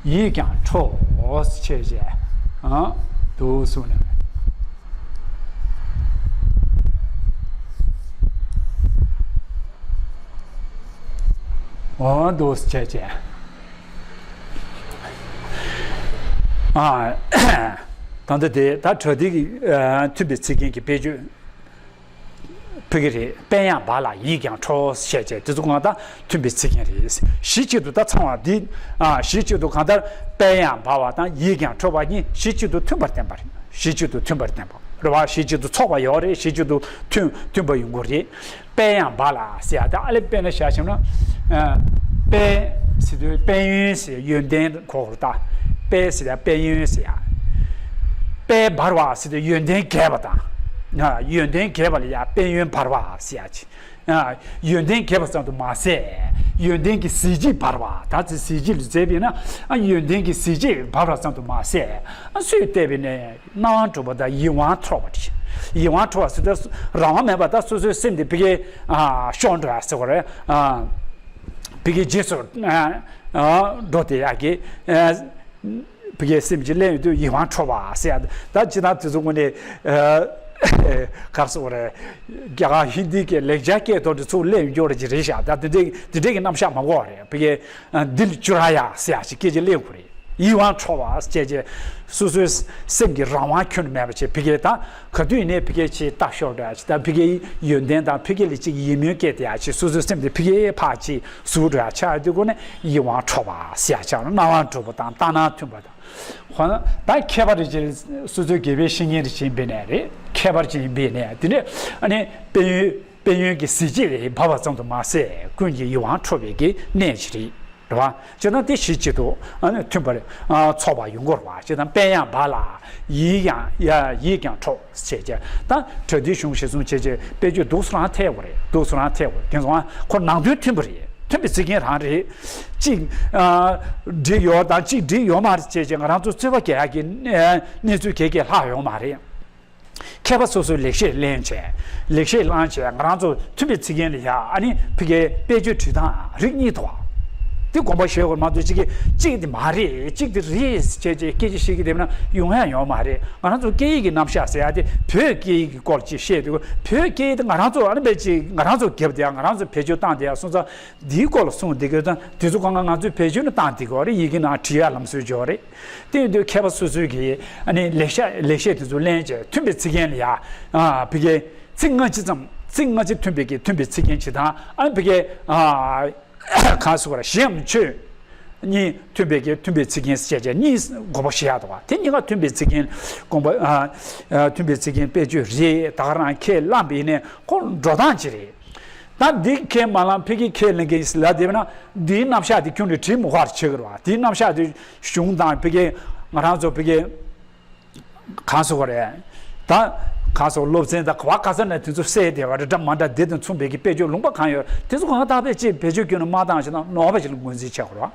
ཡིད་ཀྱང་འཕྲོག་ཅེས་བྱས། ཨ། འདུག་གསུངས་གནང་། འོ་འདུག་སེ་བྱས་བྱས། ཨ། ད་ལྟ་དེ་ད་པྲ་ཏི་གི་ཨ་མཐུན་པའི་ཚིག་རྒྱན་གྱི་དཔེ་བརྗོད་ཕུལ་གྱི་རེད། དཔལ་ཡང་སྦ་ལ་ཡིད་ཀྱང་འཕྲོག་ཅེས་བྱས་དེ་ཚོ་གང་ལྟར་མཐུན་པའི་ཚིག་རྒྱན་རེད། གཞི་གཅིག་ཏུ་ད་ཚང་བ་འདི། ཨ། གཞི་གཅིག་ཏུ་གང་ལྟར་དཔལ་ཡང་སྦ་བ་དང་ཡིད་ཀྱང་འཕྲོག་པ་གཉིས་གཞི་གཅིག་ཏུ་མཐུན་པར་བསྟན་པ་རེད། གཞི་གཅིག་ཏུ་མཐུན་པར་བསྟན་པ་རེད་བ། གཞི་གཅིག་ཏུ་ཚོགས་པ་ཡོད་རེད། གཞི་གཅིག་ཏུ་མཐུན་མཐུན་པ་ཡོང་གི་རེད། དཔལ་ཡང་སྦ་ལ་ཟེར་ཡ་ད་ཨ་ལེ་དཔེར་ན་བཞག་བྱུང་ན། ཨ། དཔལ་ཟེར་དུས་དཔལ་ཡོན་ཟེར་ཡོན་ཏན་གོ་དགོས་རེད་ད། དཔལ་ཟེར་ཡ་དཔལ་ཡོན་ཟེར་ཡ། དཔལ་འབར་བ་ཟེར་དུས་ཡོན་ཏན་རྒྱས་པ་དང་། ཨ། ཡོན་ཏན་རྒྱས་པ་ལ་ཡ་དཔལ་ཡོན་འབར་བ་ཟེར་ཡ་ཅིག། ཨ། ཡོན་ཏན་རྒྱས་པ་ཙམ་དུ་མ་ཟད། ཡོན་ཏན་གྱི་གཟི་བརྗིད་འབར་བ། ད་ཚེ་གཟི་བརྗིད་ལ་མཛེས་པས་ན། ཨ། ཡོན་ཏན་གྱི་གཟི་བརྗིད་འབར་བ་ཙམ་དུ་མ་ཟད། ཨ། སུས་བལྟས་པས་ན་རྣ་དབང་གྲུབ་པ་དང་ཡིད་དབང་འཕྲོག་པ་རེད། ཡིད་དབང་འཕྲོག་པ་ཟེར་ད་རང་དབང་མེད་པ་ད་སོ་སོའི་སེམས་དེ་ཕ་གིར། ཨ། ཤོར་འགྲོ་ཡ་ཟེར་བ་རེད། ཨ། ཕ་གིར་རྗེས་སུ། ཨ། ཨ། འགྲོ་དེ་ཡ་གི། ཨ། ཕ་གིའི་སེམས་ཀྱི་གླེང་ཡོང་དུས་ཡིད་དབང་འཕྲོག་པ་ཟེར་ཡ། ད་ཅི་ད་དེ་ཚོ་དངོས་གནས། ཨ། ག་རེ་ཟེར་དགོས་རེད། རྒྱ་གར་ཧིན་དི་གི་ལེགས་སྦྱར་སྐད་ཐོག་དེ་ཚུར་གླེང་ཡོང་རྒྱུ་རེད་ཅིག་རེད་ཤག། ད་དེ་འདྲའི་དེ་འདྲའི་གི་རྣམ་གཞག་མ་གོ་བ་རེད། ཕ་གིའི། ཨ། འདི་ལ་བཅུ་ར་ཡ་ཟེར་ཡ་ཅིག་སྐད་ཅིག་གླེང་དགོས་རེད། ཡིད་དབང་འཕྲོག་པ་ཟེར་བྱས་སོ་སོའི་སེམས་ཀྱི་རང་དབང་ཁྱོན་ནས་མེད་པ་བྱས། ཕ་གིའི་ད་ག་དུས་ཡིན་ནའི་ཕ་གིའི་ཆེས་ལྟ་ཤོར་འགྲོ་ཡ་ཅིག། ད་ཕ་གིའི་ཡོན་ཏན་དང་ཕ་གི་ལ་ཅིག་ཡིད་སྨོན་སྐྱེས་ཏེ་ཡ་ཅིག་སོ་སོའི་སེམས་དེ་ཕ་གིའི་ཕར་ཅིག་ཟུག་འགྲོ་ཡ་ཆགས་ཡོང་དུས་སྒོ་ནས་ཡིད་དབང་འཕྲོག་པ་ཟེར་ཡ་ཆགས། རྣ་དབང་གྲུབ་པ་དང་ལྟ་ན་མཐུན་པ་དང་། འོ་ན་ད་ཁྱད་པར་རེ་ཅན་སོ་སོའི་དགེ་བའི་བཤེས་གཉེན་རེ་ཅན་འབད་ནས་རེད། ཁྱད་པར་ཅན་འབད་ནས་དེ་ནས་ཨ་ནི་དཔལ་ཡོན་དཔལ་ཡོན་གྱི་གཟི་བརྗིད་འབར་བ་ཙམ་དུ་མ་ཟད་ཀུན་གྱིས་ཡིད་དབང་འཕྲོག་པའི་གི་གནས་ཅིག་རེད། རེད་བ། བྱས་ཙང་དེ་གཞི་གཅིག་ཏུ་ཨ་ནི་མཐུན་པར། ཨ། ཚོགས་པ་ཡོང་གི་རེད་བ། བྱས་ཙང་དཔལ་ཡང་སྦ་ལ་ཡིད་ཀྱང་། ཡ། ཡིད་ཀྱང་འཕྲོག་བྱས་བྱས། ད་པྲ་ཏིའི་གཞུང་གཞིར་བཟུང་བྱས་བྱས་དཔེ་བརྗོད་འདུག་སེ་རང་ཐེབས་པ་རེད། འདུག་སེ་རང་ཐེབས་པ་རེད། དེ་སོང་ང་ཁོ་ནང་དོན་མཐུན་པ་རེད། མཐུན་པའི་ཚིག་རྒྱན་རང་རེད། གཅིག། ཨ། འགྲིག་ཡོད་དང་གཅིག་འགྲིག་ཡོད་མ་རེད་བྱས་བྱས་ང་རང་ཚོ་རྩོད་པ་རྒྱག་ཡག་གི་གནས་ཚུལ་ག་གེ་ལྷག་ཡོད་མ་རེད། མཁས་པ་སོ་སོའི་ལེགས་བཤད་ལེན་བྱས། ལེགས་བཤད་བླངས་བྱས་ང་རང་ཚོ་མཐུན་པའི་ཚིག་རྒྱན་ལ་ཡ་ཨ་ནི་ཕ་གིའི་དཔེ་བརྗོད་འབྲི་སྟངས་རིགས་གཉིས་འདུག་བ། དེ་དགོངས་པ་བཞེས་དགོས་མ་གཏོགས་གཅིག་གིས་གཅིག་དེ་མ་རེད། གཅིག་དེ་རེད་ཟེར་བྱས་བྱས་སྐད་ཆ་བཤད་ཀྱི་བསྡད་ན་ཡོང་ཡ་ཡོད་མ་རེད། ང་རང་ཚོ་སྐད་ཡིག་གི་རྣམ་གཞག་ཟེར་ཡ་དེ་བོད་སྐད་ཡིག་གི་སྐོར་ཅིག་བཤད་དུས། བོད་སྐད་ཡིག་དེ་ང་རང་ཚོ་ཨ་ནི་བེད་ཅིག་ང་རང་ཚོ་རྒྱབ་བསྡད་ཡ། ང་རང་ཚོ་བེད་སྤྱོད་བཏང་བསྡད་ཡ་སོང་ཙང་། འདིའི་སྐོར་ལ་གསུངས་བསྡད་དགོས་དང་། དེ་ཚོ་གང་ག་ང་ཚོས་བེད་སྤྱོད་ནི་བཏང་བསྡད་དགོས་རེད། ཡི་གེ་ནང་བྲིས་ཡ་ལམ་སྲོལ་ཅིག་ཡོད་རེད། དེ་ཡིན་དུས་མཁས་པ་སོ་སོའི་གི་ཨ་ནི་ལེགས་བཤད་ལེགས་བཤད་དེ་ཚོ་ལེན་བྱས། མཐུན་པའི་ཚིག་རྒྱན་ལ་ཡ། ཨ་ཕ་གི་ཚིག་སྔ་ཕྱི་ཙམ། ཚིག་སྔ་ཕྱི་མཐུན་པའི་གི་མཐུན་པའི་ཚིག་རྒྱན་ཅིག་དང་། ཨ་ནི་ཕ་གི་ཨ་གང་ཟེར་དགོས་རེད། གཞི་འམ་ཆོས་གཉིས་མཐུན་པའི་གི་མཐུན་པའི་ཚིག་རྒྱན་ཟེར་བྱས་གཉིས་དགོངས་པ་བཞེས་ཡ་འདུག་བ། དེ་གཉིས་ཀ་མཐུན་པའི་ཚིག་རྒྱན་དགོངས་པ། ཨ་ཨ་མཐུན་པའི་ཚིག་རྒྱན་དཔེ་བརྗོད་རེད། ད་ག་རང་ཁས་བླངས་པ་ཡིན་ནའི་ཁོ་འགྲོ་སྟངས་ཅིག་རེད། ད་འདི་ཁས་མ་བླངས་ཕ་གི་ཁས་ལེན་མཁན་ལབ་བསྡད་པ་ན། འདིའི་རྣམ་གཞག་དེ་ཁྱོན་ནས་བྲིས་མི་དགོས་པ་བྱེད་དགོས་རེད་བ། དེའི་རྣམ་གཞག་དེ་གཞུང་དང་ཕ་གི་ང་རང་ཚོ་ཕ་གི་གང་ཟེར་དགོས་རེད། ད་གང་ཟེར། སློབ་ཚན་དང་ག་བ་ག་ས་ནས་དེ་ཚོ་གསལ་བསྡད་པ་རེད། འདྲ་མ་འདྲ་དེ་དང་མཚུངས་པའི་གི་དཔེ་བརྗོད་ལུང་པ་གང་ཡོད། དེ་ཚོ་གང་དག་པའི་ཅིག་བེད་སྤྱོད་ཁྱོན་ནས་མ་བཏང་ཞིག་ན་ནོར་བ་ཞིག་ལ་ངོས་འཛིན་བྱེད་དགོས་རེད་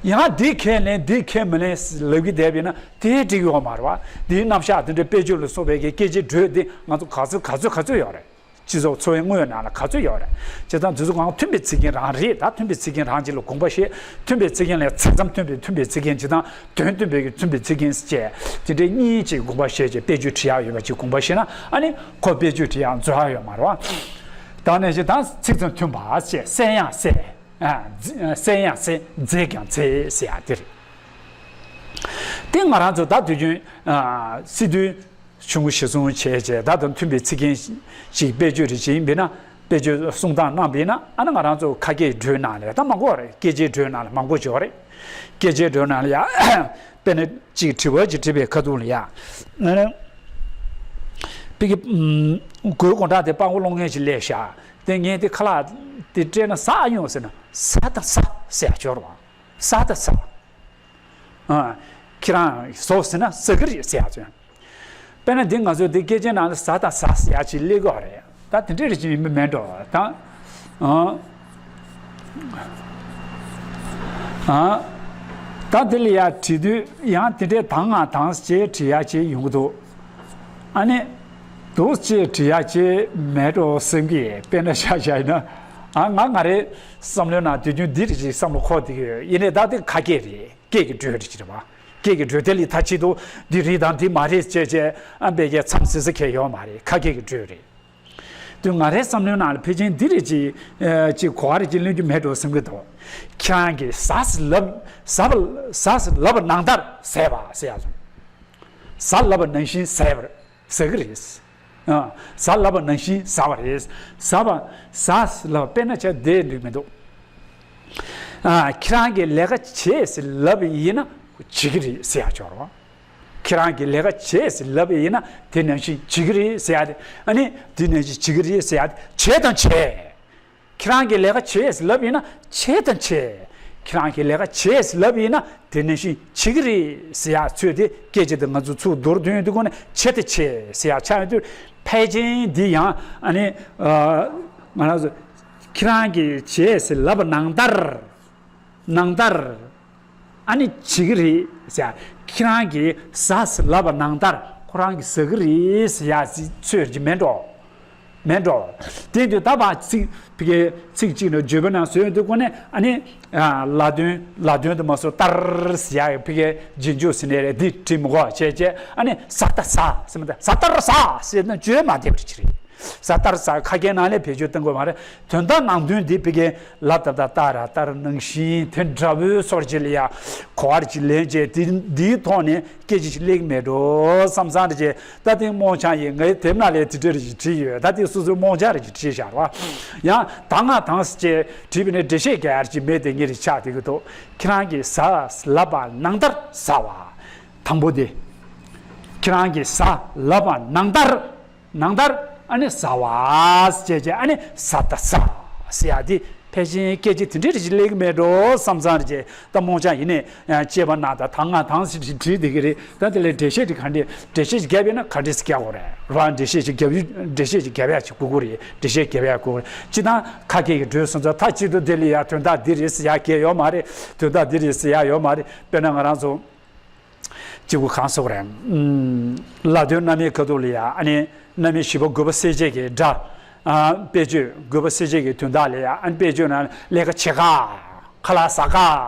བ། ཡང་འདི་ཁས་ལེན་འདི་ཁས་མི་ལེན་ལབ་ཀྱི་བསྡད་པ་ཡིན་ན་དེ་འགྲིག་ཡོད་མ་རེད་བ། དེའི་རྣམ་གཞག་དེ་འདྲའི་དཔེ་བརྗོད་ལ་སོགས་པའི་གི་སྐད་ཆའི་འགྲོས་འདི་ང་ཚོ་ག་ཚོད་ག་ཚོད་ག་ཚོད་ཡོད་རེད། སྤྱི་ཚོགས་འཚོ་བའི་དངོས་ནང་ལ་ག་ཚོད་ཡོད་རེད། བྱས་ཙང་དེ་ཚོ་གང་མཐུན་པའི་ཚིག་རྒྱན་རང་རེད། ད་མཐུན་པའི་ཚིག་རྒྱན་རང་ཅིག་ལ་དགོངས་པ་བཞེས། མཐུན་པའི་ཚིག་རྒྱན་ལས་ཚིག་ཙམ་མཐུན་པའི་མཐུན་པའི་ཚིག་རྒྱན་ཅིག་དང་། དོན་མཐུན་པའི་མཐུན་པའི་ཚིག་རྒྱན་བཅས། དེ་འདྲའི་གཉིས་ཅིག་དགོངས་པ་བཞེས་བྱས་དཔེ་བརྗོད་བྲིས་ཡག་ཡོད་པ་ཅིག་དགོངས་པ་བཞེས་ན། ཨ་ནི་ཁོ་དཔེ་བརྗོད་བྲིས་ཡག་འཛོལ་ཡག་ཡོད་མ་རེད་བ། ད་ནས་ཅིག་ད་ཚིག་ཙམ་མཐུན་པ་བཅས། གསལ་ཡང་གསལ། ཨ་གསལ་ཡང་གསལ། མཛེས་ཀྱང་མཛེས་ཟེར་ཡག་དེ་རེད། དེ་ང་རང་ཚོ་ད་དུས་རྒྱུན་ཨ་སི་ཏུ་ཆུང་ངུ་གཞིར་བཟུང་བྱས་བྱས། ད་དུང་མཐུན་པའི་ཚིག་རྒྱན་ཞིག་དཔེ་བརྗོད་རེ་བྱེད་ཡིན་པས་ན། དཔེ་བརྗོད་གསུང་སྟངས་གནང་བས་ན། ཨ་ནི་ང་རང་ཚོ་ཁ་སྐད་འགྲོས་ནང་ལ་ད་མང་པོ་རེད། སྐད་ཆའི་འགྲོས་ནང་ལ་མང་པོ་ཅིག་ཡོད་རེད། སྐད་ཆའི་འགྲོས་ནང་ལ་ཡ། དཔེར་ན་ཅིག་དྲི་བ་ཅིག་དྲིས་པའི་ཁ་ཐུག་ལ་ཡ། ཨ་ནི་ཕ་གི་ཨམ་གོས་དགུང་གྲངས་དེ་སྤྲང་པོ་སློང་མཁན་ཞིག་སླེབས་ཤག་དེ་ངས་དེ་ཁ་ལག་དེ་སྤྲད་ན་ཟ་ཨ་ཡོང་ཟེར་ན། ཟ་ད་ཟ་ཟེར་ཡག་ཅིག་ཡོད་རེད་བ། ཟ་ད་ཟ། ཨ། ཁྱེད་རང་ཟོ་ཟེར་ན་ཟ་གི་རེད་ཟེར་ཡག་ཅིག་དཔེར་ན་འདི་ང་ཚོ་འདི་སྐད་ཆའི་ནང་ལ་ཟ་དང་ཟ་ཟེར་ཡག་ཅིག་སླེབས་ཀྱི་ཡོད་རེད། ད་དེ་འདྲ་རེ་ཅིག་ཡིན་པ་མེད་འགྲོ། ད་ཨ་ཨ་ད་དེ་ལ་ཡ་དྲི་དུས་ཡང་དེ་འདྲའི་དང་ང་དང་ཞེས་དྲི་ཡག་ཅིག་ཡོང་གི་འདུག་ཨ་ནི་འདུག་ཅེས་དྲི་ཡག་ཅིག་མེད་འགྲོ་བསམ་གི། དཔེར་ན་ཆ་བཞག་ཡིན་ན། ཨ་ང་ང་རའི་བསམ་བློའི་ནང་དུས་རྒྱུན་འདི་རེ་ཅིག་བསམ་བློ་འཁོར་བསྡད་ཀྱི་ཡོད། ཡིན་ནའི་ད་དེ་ཁ་སྐད་རེད། སྐད་ཀྱི་འགྲོས་རེད་ཅེས་རེད་བ། སྐད་ཀྱི་འགྲོས་དེ་ལས་ད་ཆེད་དུ་འདི་རེད་དང་འདི་མ་རེད་ཅེས་བྱས་ཨ་འབད་ཀྱི་མཚམས་ཟིན་ས་གང་ཡང་ཡོད་མ་རེད། ཁ་སྐད་ཀྱི་འགྲོས་རེད། དུས་ང་རའི་བསམ་བློའི་ནང་ལ་ཕལ་ཆེར་འདི་རེད་ཅེས་ཨ་ཅིག་གོ་བ་རེ་ཅིག་ལེན་རྒྱུ་མེད་འགྲོ་བསམ་གྱི་འདུག་ཁྱེད་རང་གིས་ཟ་ཟེར་ལབ་ཟ་བ་ཟ་ཟེར་ལབ་པ་ནང་ལྟར་ཟས་པ་ཟེར་ཡག་ཟེར། ཟ་ལབ་པ་ནང་བཞིན་ཟས་པ་ཟ་གི་རེད། ཨ། ཟ་ལབ་པ་ནང་བཞིན་ཟ་བ་རེད། ཟ་བ་ཟ་ཟེར་ལབ་པ་དཔེར་ན་ཆ་དེ་འགྲིག་མི་འདུག་ཨ། ཁྱེད་རང་གིས་ལས་ཀ་བྱེད་ཟེར་ལབ་པ་ཡིན་ན་བྱེད་ཀྱི་རེད་ཟེར་ཡག་ཅིག་ཡོད་རེད་བ། ཁྱེད་རང་གིས་ལས་ཀ་བྱེད་ཟེར་ལབ་པ་ཡིན་ན་དེ་ནང་བཞིན་བྱེད་ཀྱི་རེད་ཟེར་ཡག་དེ། ཨ་ནི་དེ་ནང་བཞིན་བྱེད་ཀྱི་རེད་ཟེར་ཡག་དེ། བྱེད་དང་བྱེད། ཁྱེད་རང་གིས་ལས་ཀ་བྱེད་ཟེར་ལབ་ཡིན་ན་བྱེད་དང་བྱེད། ཁྱེད་རང་གིས་ལས་ཀ་བྱེད་ཟེར་ལབ་ཡིན་ན་དེ་ནང་བཞིན་བྱེད་ཀྱི་རེད་ཟེར་ཡག་ཚོད་དེ། སྐད་ཆ་དེ་ང་ཚོ་ཚུར་མདོར་བསྡུས་ཡོང་དུས་སྒོ་ནས་བྱེད་དང་བྱེད་ཟེར་ཡག་ཆགས་ཡོང་དུས། ཕལ་ཆེར་འདི་ཡང་ཨ་ནི་ཨ་ང་རང་ཚོ་ཁྱེད་རང་གིས་བྱེད་ཟེར་ལབ་པ་ནང་ལྟར། ནང་ལྟར། ཨ་ནི་བྱེད་ཀྱི་རེད་ཟེར། ཁྱེད་རང་གིས་ཟ་ཟེར་ལབ་པ་ནང་ལྟར་ཁོ་རང་གིས་ཟ་གི་རེད་ཟེར་ཡག་ཅིག་ཚོད་ཅིག་མེད་འགྲོ། མེད་འགྲོ། དེ་དུས་ད་བར་ཚིག་ཕ་གིའི་ཚིག་གཅིག་ནང་བརྗོད་པ་ནང་བཟོས་ཡོང་དུས་སྒོ་ནས་ཨ་ནི་ལ་དོན་ལ་དོན་དུ་མ་སོང་ལྟར་ཟེར་ཡག་ཕ་གིའི་རྗེས་འཇུག་ཟེར་ནའི་རེད། འདི་བྲིས་མི་དགོས་བྱས་བྱས། ཨ་ནི་ཟ་ད་ཟ་ཟེར་མ་ད་ཟ་ལྟར་ཟ་ཟེར་ན་བརྗོད་མ་བདེ་བ་ཅིག་རེད། ཟ་ལྟར་ཟ་ཁ་སྐད་ནང་ལ་བེད་སྤྱོད་གཏོང་དགོས་མ་རེད། དོན་དག་ནང་དོན་འདི་ཕ་གིའི་ལ་ད་ད་ལྟ་ར་ལྟར་ནང་བཞིན་དེ་འདྲ་བོའི་སོར་ཅིག་ལ་ཡ་གོ་བ་རེ་ཅིག་ལེན་བྱས། དེ་འདིའི་ཐོག་ནས་སྐད་ཆ་ཞིག་སླེབས་མེད་འགྲོ་བསམ་བསམ་རེ་བྱས། ད་དེ་རྨོངས་འཆར་ཡིན། ངའི་དེབ་ནང་ལ་དེ་འདྲ་རེ་ཞིག་བྲིས་ཡོད། ད་དེ་སོ་སོའི་རྨོངས་འཆར་རེ་ཞིག་བྲིས་བཞག་ར། ཡང་ད་ང་དང་ཟེར་བྱས་བྲིས་པ་ནས་འགྲེལ་བཤད་རྒྱག་ཡ་རེ་ཅིག་མེད་དེ་ངེད་རེ་ཆགས་བསྡད་ཀྱི་འདུག་ཁྱེད་རང་གིས་ཟ་ལབ་པ་ནང་ལྟར་ཟ་བ། དང་པོ་དེ། ཁྱེད་རང་གིས་ཟ་ལབ་པ་ནང་ལྟར། ནང་ལྟར་ཨ་ནི་ཟ་བ་ཟེར་བྱས་ཨ་ནི་ཟ་ད་ཟ་ཟེར་ཡག་དེ་ཕལ་ཆེར་སྐད་ཆ་དེ་འདྲ་རེ་ཞིག་སླེབས་ཀྱི་མེད་འགྲོ་བསམ་བསམ་རེ་བྱས། ད་རྨོངས་འཆར་ཡིན་ནའི་ཨ་དཔྱད་པ་གནང་དང་ད་ང་དང་ཟེར་བྲིས་བསྡད་ཀྱི་རེད། ད་དེ་ལས་འགྲེལ་བཤད་དེ་ག་འདྲས་འགྲེལ་བཤད་ཅིག་བརྒྱབ་ཡོད་ན་ག་འདྲས་སེ་རྒྱག་དགོས་རེད་ར། འགྲེལ་བཤད་ཅིག་བརྒྱབ་ཡོད། འགྲེལ་བཤད་ཅིག་བརྒྱབ་ཡག་ཅིག་དགོས་ཀྱི་རེད། འགྲེལ་བཤད་བརྒྱབ་ཡག་དགོས་ཀྱི་རེད། སྤྱིར་བཏང་ཁ་སྐད་ཀྱི་འགྲོས་སོང་ཙང་མཐའ་གཅིག་ཏུ་དེ་ལ་ཡ་དོན་དག་འདི་རེད་ཟེར་ཡག་གང་ཡང་ཡོད་མ་རེད། དོན་དག་འདི་རེད་ཟེར་ཡག་ཡོད་མ་རེད། དཔེར་ན་ང་རང་ཚོ། གཅིག་པུ་གང་ཟེར་དགོས་རེད། ཨམ། ལ་དོན་རྣམ་དབྱེའི་ཁ་ཐུག་ལ་ཡ་ཨ་ནི་རྣམ་དབྱེ་བཞི་པ་དགོས་པ་གསལ་བྱེད་ཀྱི་སྒྲ། ཨ། དཔེ་བརྗོད་དགོས་པ་གསལ་བྱེད་ཀྱི་དོན་དག་ལ་ཡ་ཨ་ནི་དཔེ་བརྗོད་ནང་ལས་ཀ་བྱེད་ག་ཁ་ལག་ཟ་ག་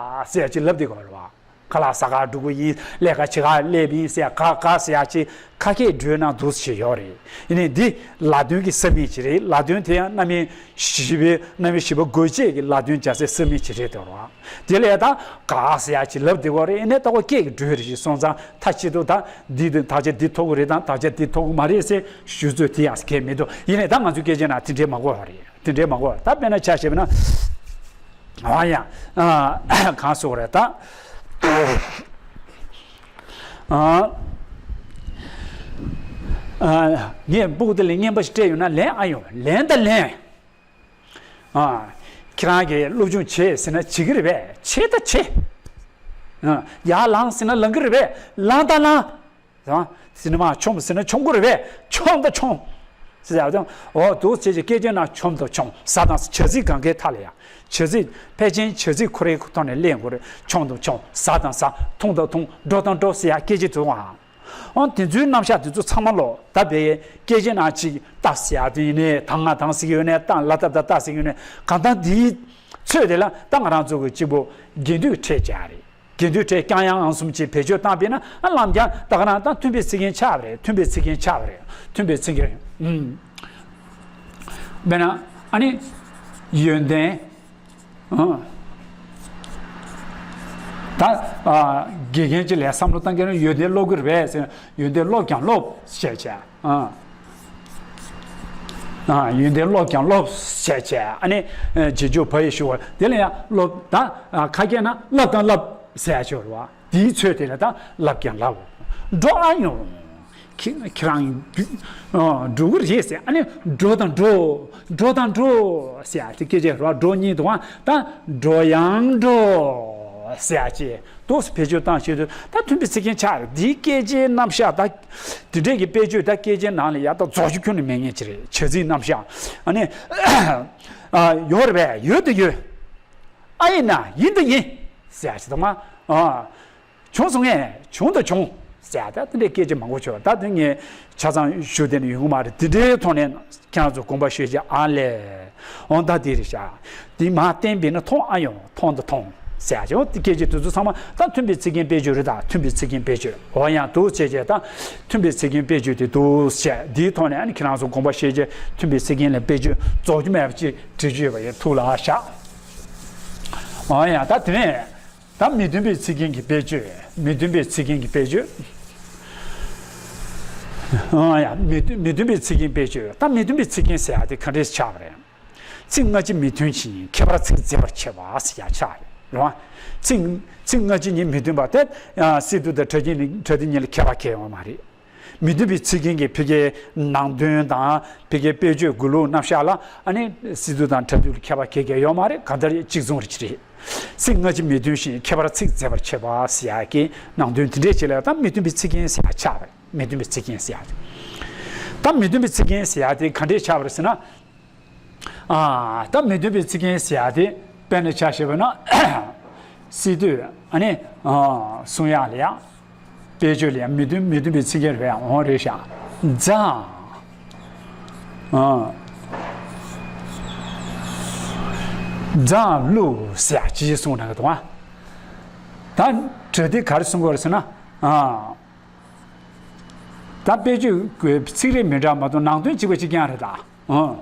ཟེར་ཅིག་ལབ་དེ་གོ་རེད་བ། ཁ་ལག་ཟ་ག་འགྲོ་གི་ཡིན། ལས་ཀ་བྱེད་ག་སླེབས་ཡིན་ཟེར་ག་ག་ཟེར་ཡ་ཅིག་ཁ་སྐད་འགྲོས་ན་འདུག་ཞིག་ཡོད་རེད། ཡིན་ནའི་འདི་ལ་དོན་གྱི་ས་མིང་ཅིག་རེད། ལ་དོན་དེ་ཡང་རྣམ་དབྱེ་བཞི་པའི་རྣམ་དབྱེ་བཞི་པ་དགོས་ཆེད་ཀྱི་ལ་དོན་སྦྱར་སའི་ས་མིང་ཅིག་རེད་དོ་ར། དེ་ལས་ད་ག་ཟེར་ཡ་ཅིག་ལབ་དེ་གོ་རེད། ཡིན་ནའི་ད་གོ་སྐད་ཀྱི་འགྲོས་རེ་ཞིག་སོང་ཙང་མཐའ་གཅིག་ཏུ་ད་འདི་དང་དག་ཆ་འདི་ཐོབ་གི་རེད་དང་དག་ཆ་འདི་ཐོབ་གི་མ་རེད་ཟེར་ཞུ་ཚོད་དེ་ཡང་གལ་མི་འདུག་ཡིན་ནའི་ད་ང་ཚོའི་སྐད་ཆའི་ནང་དེ་འདྲའི་མ་གོ་བ་རེད། དེ་འདྲའི་མ་གོ་བ། ད་དཔེར་ན་ཆ་བཞག་པ་ན། ཨ་ཡ། ཨ། གང་ཟེར་རེད་ད། ཨ། ཨ། ངས་སྤུ་གུ་དེ་ལ་རྔན་པ་ཞིག་སྤྲད་ཡོད་ན་ལེན་ཨ་ཡོང་། ལེན་ད་ལེན། ཨ། ཁྱེད་རང་གིས་སློབ་སྦྱོང་བྱེད་ཟེར་ན་བྱེད་ཀྱི་རེད་པས། བྱེད་ད་བྱེད། ཨ། ཡར་ལངས་ཟེར་ན་ལངས་ཀྱི་རེད་པས། ལངས་ད་ལངས། ཟེར་ན་མཆོངས་ཟེར་ན་མཆོང་གི་རེད་པས། མཆོངས་ད་མཆོངས། ཟེར་ཡག་དང་། འོ་འདུག་བྱས་ཀྱི་སྐད་ཆའི་ནང་མཆོངས་དང་མཆོངས། ཟ་དང་ཟ། བྱ་ཚིག་གང་གའི་མཐའ་ལ་ཡང་། བྱ་ཚིག་ཕལ་ཆེར་བྱ་ཚིག་ཁོ་རའི་ཐོག་ནས་ལེན་དགོས་རེད། མཆོངས་དང་མཆོངས། ཟ་དང་ཟ། འཐུང་དང་འཐུང་། འགྲོ་དང་འགྲོ་ཟེར་ཡག་སྐད་ཆ་འདུག་ཨང་། འོ་དེ་ཚོའི་རྣམ་གཞག་དེ་ཚོ་ཚང་མ་ལོ། ད་བས་སྐད་ཆའི་ནང་ཅིག་ད་ཟེར་ཡག་དེ་ཡིན་ནའི། ད་ང་དང་ཟེར་གྱི་ཡོད་ནའི། ད་ལ་ད་ད་ད་ཟེར་གྱི་ཡོད་ནའི། གང་ལྟར་འདིའི་ཚོད་དེ་ལ་ད་ང་རང་ཚོ་གི་གཅིག་པོ་རྒྱན་སྡུད་ཕྲད་བྱ་རེད། རྒྱན་སྡུད་ཕྲད་རྐྱང་ཡང་ཨང་གསུམ་གྱིས་བེད་སྤྱོད་བཏང་པས་ན། ཨ། ལམ་རྒྱང་ད་ག་རང་ད་མཐུན་པའི་ཚིག་རྒྱན་ཆགས་པ་རེད། མཐུན་པའི་ཚིག་རྒྱན་ཆགས་པ་རེད། མཐུན་པའི་ཚིག་རྒྱན། ཨུམ། དཔེར་ན་ཨ་ནི་ཡོན་ཏན། ཨ། ད། ཨ། དགེ་རྒན་གཅིག་ལ་བསམ་བློ་བཏང་གི་ན་ཡོན་ཏན་སློབ་ཀྱི་རེད་པས་ཟེར། ཡོན་ཏན་སློབ་ཀྱང་སློབ་ཟེར་བྱས། ཨ། ཨ། ཡོན་ཏན་སློབ་ཀྱང་སློབ་ཟེར་བྱས། ཨ་ནི། ཨ། རྗེས་འཇུག་བ་ཡིས་ཞུ་བ་དེ་ལ་ཡང་སློབ། ད། ཨ། ཁ་སྐད་ན་བསླབ་དང་བསླབ་ཟེར་ཡག་ཅིག་ཡོད་རེད་བ། དེའི་ཚོད་དེ་ལ་ད་བསླབ་ཀྱང་བསླབ། འགྲོ་ཨ་ཡོང་། ཁྱེད་ཁྱེད་རང་། ཨ། འགྲོ་གི་རེད་ཟེར། ཨ་ནི་འགྲོ་དང་འགྲོ། འགྲོ་དང་འགྲོ་ཟེར་ཡག་དེ་སྐད་ཆ་རེད་བ། འགྲོ་གཉིས་འདུག་ཨ། ད་འགྲོ་ཡང་འགྲོ་ཟེར་ཡག་ཅིག་འདུག་སེ་བེད་སྤྱོད་བཏང་བྱེད་དུས་ད་མཐུན་པའི་ཚིག་རྒྱན་ཆགས་རེད། འདིའི་སྐད་ཆའི་རྣམ་གཞག་ད། དེ་འདྲས་ཀྱི་དཔེ་བརྗོད་ད་སྐད་ཆའི་ནང་ལ་ཡག་ད་རྫོགས་རྒྱུ་ཁྱོན་ནས་མེད་མཁན་ཅིག་རེད། བྱ་ཚིག་རྣམ་གཞག། ཨ་ནི། ཨ། ཡོད་རེད་པས། ཡོད་དང་ཡོད། ཨ་ཡིན་ན་ཡིན་དང་ཡིན་ཟེར་ཡག་ཅིག་འདུག་མ། ཨ། བྱུང་སོང་ངས་བྱུང་དང་བྱུང་ཟེར་ཡག་ད་དེ་འདྲའི་སྐད་ཆ་མང་པོ་བྱུང་། ད་དེ་ངས་ཆ་ཚང་ཞུ་བསྡད་ནས་ཡོང་གི་མ་རེད། དེ་འདྲའི་ཐོག་ནས་ཁྱེད་རང་ཚོ་དགོངས་པ་ཞུས་བྱས། ཨ་ལས། འོ་ད་དེ་རེད་ཤག་དེ་མར་བསྟན་པས་ན་མཐོང་ཨ་ཡོང་། མཐོང་དང་མཐོང་ཟེར་ཡག་ཅིག་འོ་དེ་སྐད་ཆ་དེ་ཚོ་ཚང་མ་ད་མཐུན་པའི་ཚིག་རྒྱན་དཔེ་བརྗོད་རེད། ད་མཐུན་པའི་ཚིག་རྒྱན་དཔེ་བརྗོད། འོ་ཡང་འདུག་བྱས་བྱས་ད་མཐུན་པའི་ཚིག་རྒྱན་དཔེ་བརྗོད་དེ་འདུག་བྱས། འདིའི་ཐོག་ནས་ཨ་ནི་ཁྱེད་རང་ཚོ་དགོངས་པ་བཞེས་བྱས་མཐུན་པའི་ཚིག་རྒྱན་ལ་དཔེ་བརྗོད་རྫོགས་རྒྱུ་མེད་པ་ཅིག་བྲིས་བརྗོད་པ་ཡིན། ཐུགས་ལ་བཞག་འོ་ཡང་ད་དེ་ནས། ད་མི་མཐུན་པའི་ཚིག་རྒྱན་གྱི་དཔེ་བརྗོད། མི་མཐུན་པའི་ཚིག་རྒྱན་གྱི་དཔེ་བརྗོད། ཨ་ཡ། མི་མཐུན་མི་མཐུན་པའི་ཚིག་རྒྱན་དཔེ་བརྗོད། ད་མི་མཐུན་པའི་ཚིག་རྒྱན་ཟེར་ཡག་དེ་ག་འདྲས་ཆགས་པ་རེད། ཚིག་སྔ་ཕྱི་མི་མཐུན་ཕྱིན། ཁྱད་པར་ཚིག་མཛེས་པར་བྱེད་པ་ཟེར་ཡག་ཆགས་རེད་རེད་བ། ཚིག་ཚིག་སྔ་ཕྱི་གཉིས་མི་མཐུན་པ་དེ། ཨ། སི་ཏུ་དང་པྲ་ཏི་ནི་པྲ་ཏི་ནི་ལ་ཁྱད་པར་གང་ཡང་ཡོད་མ་རེད། མི་མཐུན་པའི་ཚིག་རྒྱན་གྱི་ཕ་གིའི་ནང་དོན་དང་ཕ་གིའི་དཔེ་བརྗོད་དགོས་ལུགས་རྣམ་གཞག་ལ་ཨ་ནི་སི་ཏུ་དང་པྲ་ཏི་ལ་ཁྱད་པར་གང་ཡང་ཡོད་མ་རེད། གང་ལྟར་གཅིག་མཚུངས་རེད་ཅི་རེད། ཚིག་སྔ་ཕྱི་མི་མཐུན་ཞིང་ཁྱད་པར་ཚིག་མཛེས་པར་བྱེད་པ་ཟེར་ཡག་གི་ནང་དོན་དེ་འདྲས་ཅིག་ལ་ད་མི་མཐུན་པའི་ཚིག་རྒྱན་ཟེར་ཡག་ཆགས་པ་རེད། མི་མཐུན་པའི་ཚིག་རྒྱན་ཟེར་ཡག་དེ། ད་མི་མཐུན་པའི་ཚིག་རྒྱན་ཟེར་ཡག་དེ་ག་འདྲས་ཆགས་པ་རེད་ཟེར་ན། ཨ། ད་མི་མཐུན་པའི་ཚིག་རྒྱན་ཟེར་ཡག་དེ་དཔེར་ན་ཆ་བཞག་པ་ན། སི་ཏུ་ཨ་ནི། ཨ། གསུང་ཡག་ལ་ཡ། དཔེ་བརྗོད་ལ་ཡ་མི་མཐུན་མི་མཐུན་པའི་ཚིག་རྒྱན་རེད་པས། འོ་རེད་ཤག་མཛངས། ཨ། མཛངས་བླུགས་ཟེར་ཡག་ཅིག་གསུངས་གནང་གི་འདུག་ཨ། ད་པྲ་ཏི་ག་རེ་གསུང་གི་ཡོད་རེད་ཟེར་ན། ཨ། ད་དཔེ་བརྗོད་ཀྱི་ཚིག་རིགས་མི་འདྲ་མ་གཏོགས་ནང་དོན་གཅིག་པ་གཅིག་རྐྱང་རེད་ད། ཨང་།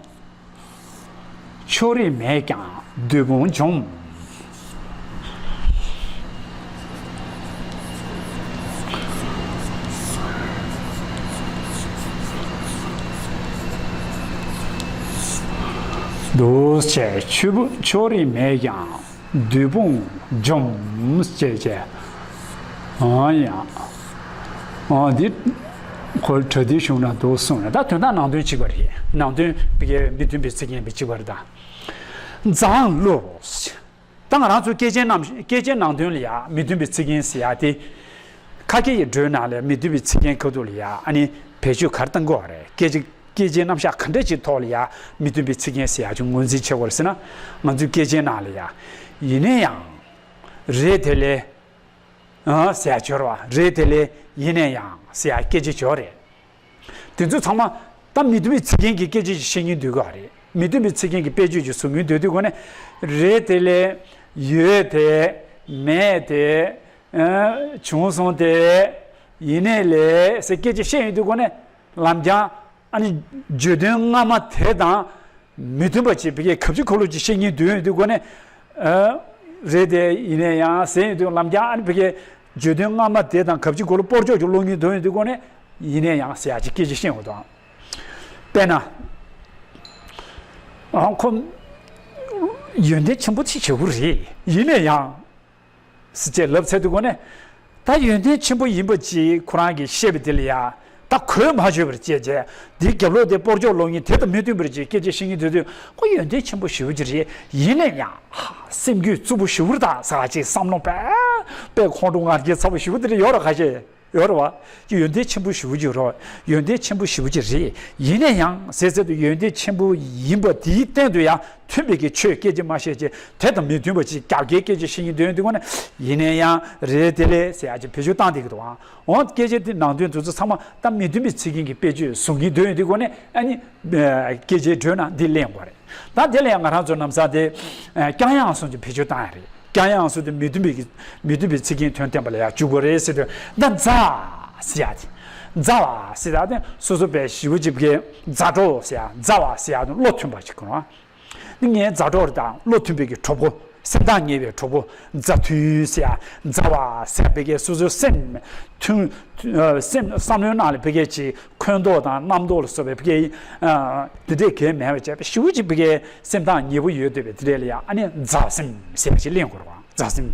ཕྱོགས་རིས་མེད་ཀྱང་བདུད་དཔུང་འཇོམས། འདུག་སེ་ཕྱོགས་རིས་མེད་ཀྱང་། བདུད་དཔུང་འཇོམས་ཞེས་བྱས། ཨང་ཡ། ཨང་འདི། ཁོ་པྲ་ཏིའི་གཞུང་ན་འདུག་གསུངས་ནས་ད་དོན་དག་ནང་དོན་གཅིག་པ་རེད། ནང་དོན་དེ་གའི་མི་མཐུན་པའི་ཚིག་རྒྱན་པའི་གཅིག་པ་རེད་ད། མཛངས་བླུགས། ད་ང་རང་ཚོའི་སྐད་ཆའི་ནང་སྐད་ཆའི་ནང་དོན་ལ་ཡ་མི་མཐུན་པའི་ཚིག་རྒྱན་ཟེར་ཡ་དེ། ཁ་སྐད་ཀྱི་འགྲོས་ནང་ལ་མི་མཐུན་པའི་ཚིག་རྒྱན་ཁ་ཐུག་ལ་ཡ་ཨ་ནི་བེད་སྤྱོད་ག་རེ་གཏང་དགོས་པ་རེད། སྐད་ཆ། སྐད་ཆའི་རྣམ་གཞག་ག་འདྲ་ཅིག་ཐོག་ལ་ཡ་མི་མཐུན་པའི་ཚིག་རྒྱན་ཟེར་ཡ་ཅིག་ངོས་འཛིན་བྱེད་དགོས་རེད་ཟེར་ན། ང་ཚོའི་སྐད་ཆའི་ནང་ལ་ཡ། ཡིན་ན་ཡང་། རེད་དེ་ལས། ཨ། ཟེར་ཡ་སྦྱོར་བ། རེད་དེ་ལས་ཡིན་ན་ཡང་ཟེར་ཡ་སྐད་ཆ་སྦྱོར་རེད། དེ་ཚོ་ཚང་མ་ད་མི་མཐུན་པའི་ཚིག་རྒྱན་གྱི་སྐད་ཆ་ཞིག་བཤད་སྙིང་འདོད་ཀྱི་རེད། མི་མཐུན་པའི་ཚིག་རྒྱན་གྱི་དཔེ་བརྗོད་ཅིག་བཟོ་སྙིང་འདོད་དུས་སྒོ་ནས། རེད་དེ་ལས། ཡོད་དེ། མེད་དེ། ཨ། བྱུང་སོང་དེ། ཡིན་ནའི་ལས་ཟེར་སྐད་ཆ་བཤད་ཡོང་དུས་སྒོ་ནས་ལམ་སྦྱང་། ཨ་ནི་བརྗོད་དོན་སྔ་མ་དེ་དང་མི་མཐུན་པ་ཅིག་བི་གའི་གབ་ཅི་གོ་ལོ་ཅིག་བཤད་སྙིང་འདོད་ཡོང་དུས་སྒོ་ནས། ཨ། རེད་དེ། ཡིན་ནའི་ཡང་ཟེར་ཡོང་དུས་ལམ་སྦྱང་། ཨ་ནི་བི་གའི་བརྗོད་དོན་སྔ་མ་དེ་དང་གབ་ཅི་གོ་ལོ་སྤོར་ཆོག་ཅིག་ཀློག་སྙིང་འདོད་ཡོང་དུས་སྒོ་ནས། ཡིན་ནའི་ཡང་ཟེར་ཡག་ཅིག་སྐད་ཆ་བཤད་ཡོང་དང་། དཔེར་ན། ཨ། ཁོ་ཡོན་ཏན་ཆེན་པོ་ཅིག་བྱེད་དགོས་རེད། ཡིན་ནའི་ཡང་ཟེར་བྱས་ལབ་ཚར་དུས་སྒོ་ནས། ད་ཡོན་ཏན་ཆེན་པོ་ཡིན་པ་ཅིག་ཁོ་རང་གིས་བཤད་པ་དེ་ལ་ཡ། ད་གོ་མ་ཆོད་པར་བྱས་བྱས། འདིའི་རྒྱབ་ལོགས་དེ་སྤོར་ཆོག་ཀློག་སྙིང་དེ་དང་མི་མཐུན་པར་ཅིག་སྐད་ཆ་བཤད་སྙིང་འདོད་དུས། ཁོ་ཡོན་ཏན་ཆེན་པོ་ཞེ་པོ་ཅིག་རེད། ཡིན་ནའི་ཡང་། ཧ། སེམས་རྒྱུད་རྩུབ་པོ་ཞེ་པོ་རེད་ད་ཟེར་བ་ཅིག་བསམ་བློ་དཔེ། དཔེ་ཁོང་ཁྲོ་ང་རྒྱལ་ཚ་པོ་ཞེ་པོ་དེ་འདྲ་ཡོད་རེད། ཁ་ཤས་ཡོད་རེད་བ། ཡོན་ཏན་ཆེན་པོ་ཞེ་པོ་ཅིག་རེད། ཡོན་ཏན་ཆེན་པོ་ཞེ་པོ་ཅིག་རེད། ཡིན་ནའི་ཡང་ཟེར་ཚར་དུས་ཡོན་ཏན་ཆེན་པོ་ཡིན་པ་དེའི་སྟེང་དུ་ཡང་མཐུན་པའི་གི་ཆོས་སྐད་ཆ་མ་བཤད་བྱས། དེ་དང་མི་མཐུན་པ་ཅིག་རྒྱབ་འགལ་སྐད་ཆ་བཤད་སྙིང་འདོད་ཡོང་དུས་སྒོ་ནས། ཡིན་ནའི་ཡང་རེད་དེ་ལས་ཟེར་ཡག་ཅིག་བེད་སྤྱོད་བཏང་བསྡད་ཀྱི་འདུག་ཨང་། འོ། སྐད་ཆ་དེ་ནང་དོན་དེ་ཚོ་ཚང་མ་ད་མི་མཐུན་པའི་ཚིག་རྒྱན་གྱི་དཔེ་བརྗོད་བཟོ་སྙིང་འདོད་ཡོང་དུས་སྒོ་ནས། ཨ་ནི་སྐད་ཆའི་འགྲོས་ནང་འདི་གླེང་དགོས་རེད། ད་དེ་ལ་ཡང་ང་རང་ཚོ་ལམ་སང་དེ། ཨ། ཀྱང་ཡང་གསུམ་གྱི་བེད་སྤྱོད་བཏང་ཡ་རེད། ཀྱང་ཡང་གསུམ་དེ་མི་མཐུན་པའི་གི། མི་མཐུན་པའི་ཚིག་རྒྱན་དོན་བསྟན་པ་ལ་ཡང་འཇུག་དགོས་རེད་ཟེར་དུས། ད་མཛའ་ཟེར་ཡ་དེ། མཛའ་བ་ཟེར་ཡ་དེ་སོ་སོ་དཔེ་ཞེ་པོ་ཅིག་གི་མཛའ་གྲོགས་ཟེར་ཡ། མཛའ་བ་ཟེར་ཡ་དེ་བློ་མཐུན་པ་ཅིག་གོ་རང་། ནི་ངའི་མཛའ་གྲོགས་དང་བློ་མཐུན་པའི་གི་གྲོགས་པོ། སེམས་ཐག་ཉེ་བའི་གྲོགས་པོ། མཛའ་མཐུན་ཟེར་ཡ། མཛའ་བ་ཟེར་ཡ་བི་གའི་སོ་སོའི་སེམས་མཐུན། ཨ། སེམས་བསམ་བློའི་ནང་ལ་བི་གའི་ཅིག་འཁོན་འདོགས་དང་རྣམ་རྟོག་ལ་སོགས་པའི་བི་གའི། ཨ། དེ་འདྲས་གང་མེད་པ་བྱས་པ་ཞེ་པོ་ཅིག་བི་གའི་སེམས་ཐག་ཉེ་པོ་ཡོད་འདོད་པའི་དེ་འདྲས་ལ་ཡང་། ཨ་ནི་མཛའ་སེམས་ཟེར་བ་ཅིག་གླེང་དགོས་རེད་བ། མཛའ་སེམས།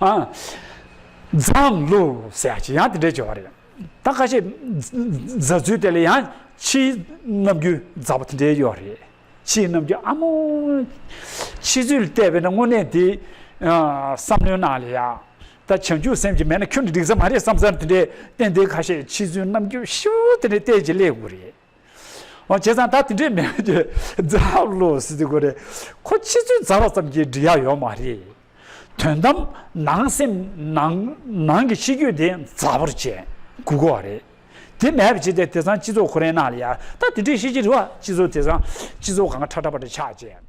ཨ། མཛའ་བློ་ཟེར་ཡ་ཅིག་ཡང་དེ་འདྲས་བྱེད་པ་རེད། ད་ཁ་ཤས་མཛའ་བརྩེ་དེ་ལ་ཡང་ཕྱིའི་རྣམ་འགྱུར་མཛའ་བ་དེ་འདྲས་ཡོད་རེད། ཕྱིའི་རྣམ་འགྱུར། ཨ་མོ། ཕྱི་ཚུལ་ལ་བལྟས་པས་ན་དངོས་གནས་དེ། ཨ། བསམ་བློའི་ནང་ལ་ཡ། ད་བྱང་ཆུབ་སེམས་ཅིག་མེད་ན་ཁྱོན་ནས་འགྲིག་ས་མ་རེད་བསམ་ས་དེ་འདྲས་བསྟན་དེ། ཁ་ཤས་ཕྱི་ཚུལ་རྣམ་འགྱུར་ཞེ་པོ་དེ་འདྲས་བལྟས་བྱས་སླེབས་དགོས་རེད། འོ། བྱས་ཙང་ད་དེ་འདྲས་མེད་ཀྱི་མཛའ་བློ་ཟེར་དུས་སྒོ་ནས། ཁོ་ཕྱི་ཚུལ་མཛའ་བ་ཙམ་གྱིས་འགྲིག་ཡ་ཡོད་མ་རེད། དོན་དམ་ནང་སེམས་ནང་ནང་གི་ཤེས་རྒྱུད་དེ་མཛའ་བར་བྱས་དགོས་ཀྱི་རེད། དེ་མེད་པ་བྱས་ཏེ་དེང་སང་སྤྱི་ཚོགས་ཁོ་རའི་ནང་ལ་ཡ། ད་དེ་འདྲའི་ཤེས་ཀྱི་རེད་བ། སྤྱི་ཚོགས་དེང་སང་སྤྱི་ཚོགས་གང་ཁྲ་ཁྲ་པ་འདྲ་ཆགས་བྱས།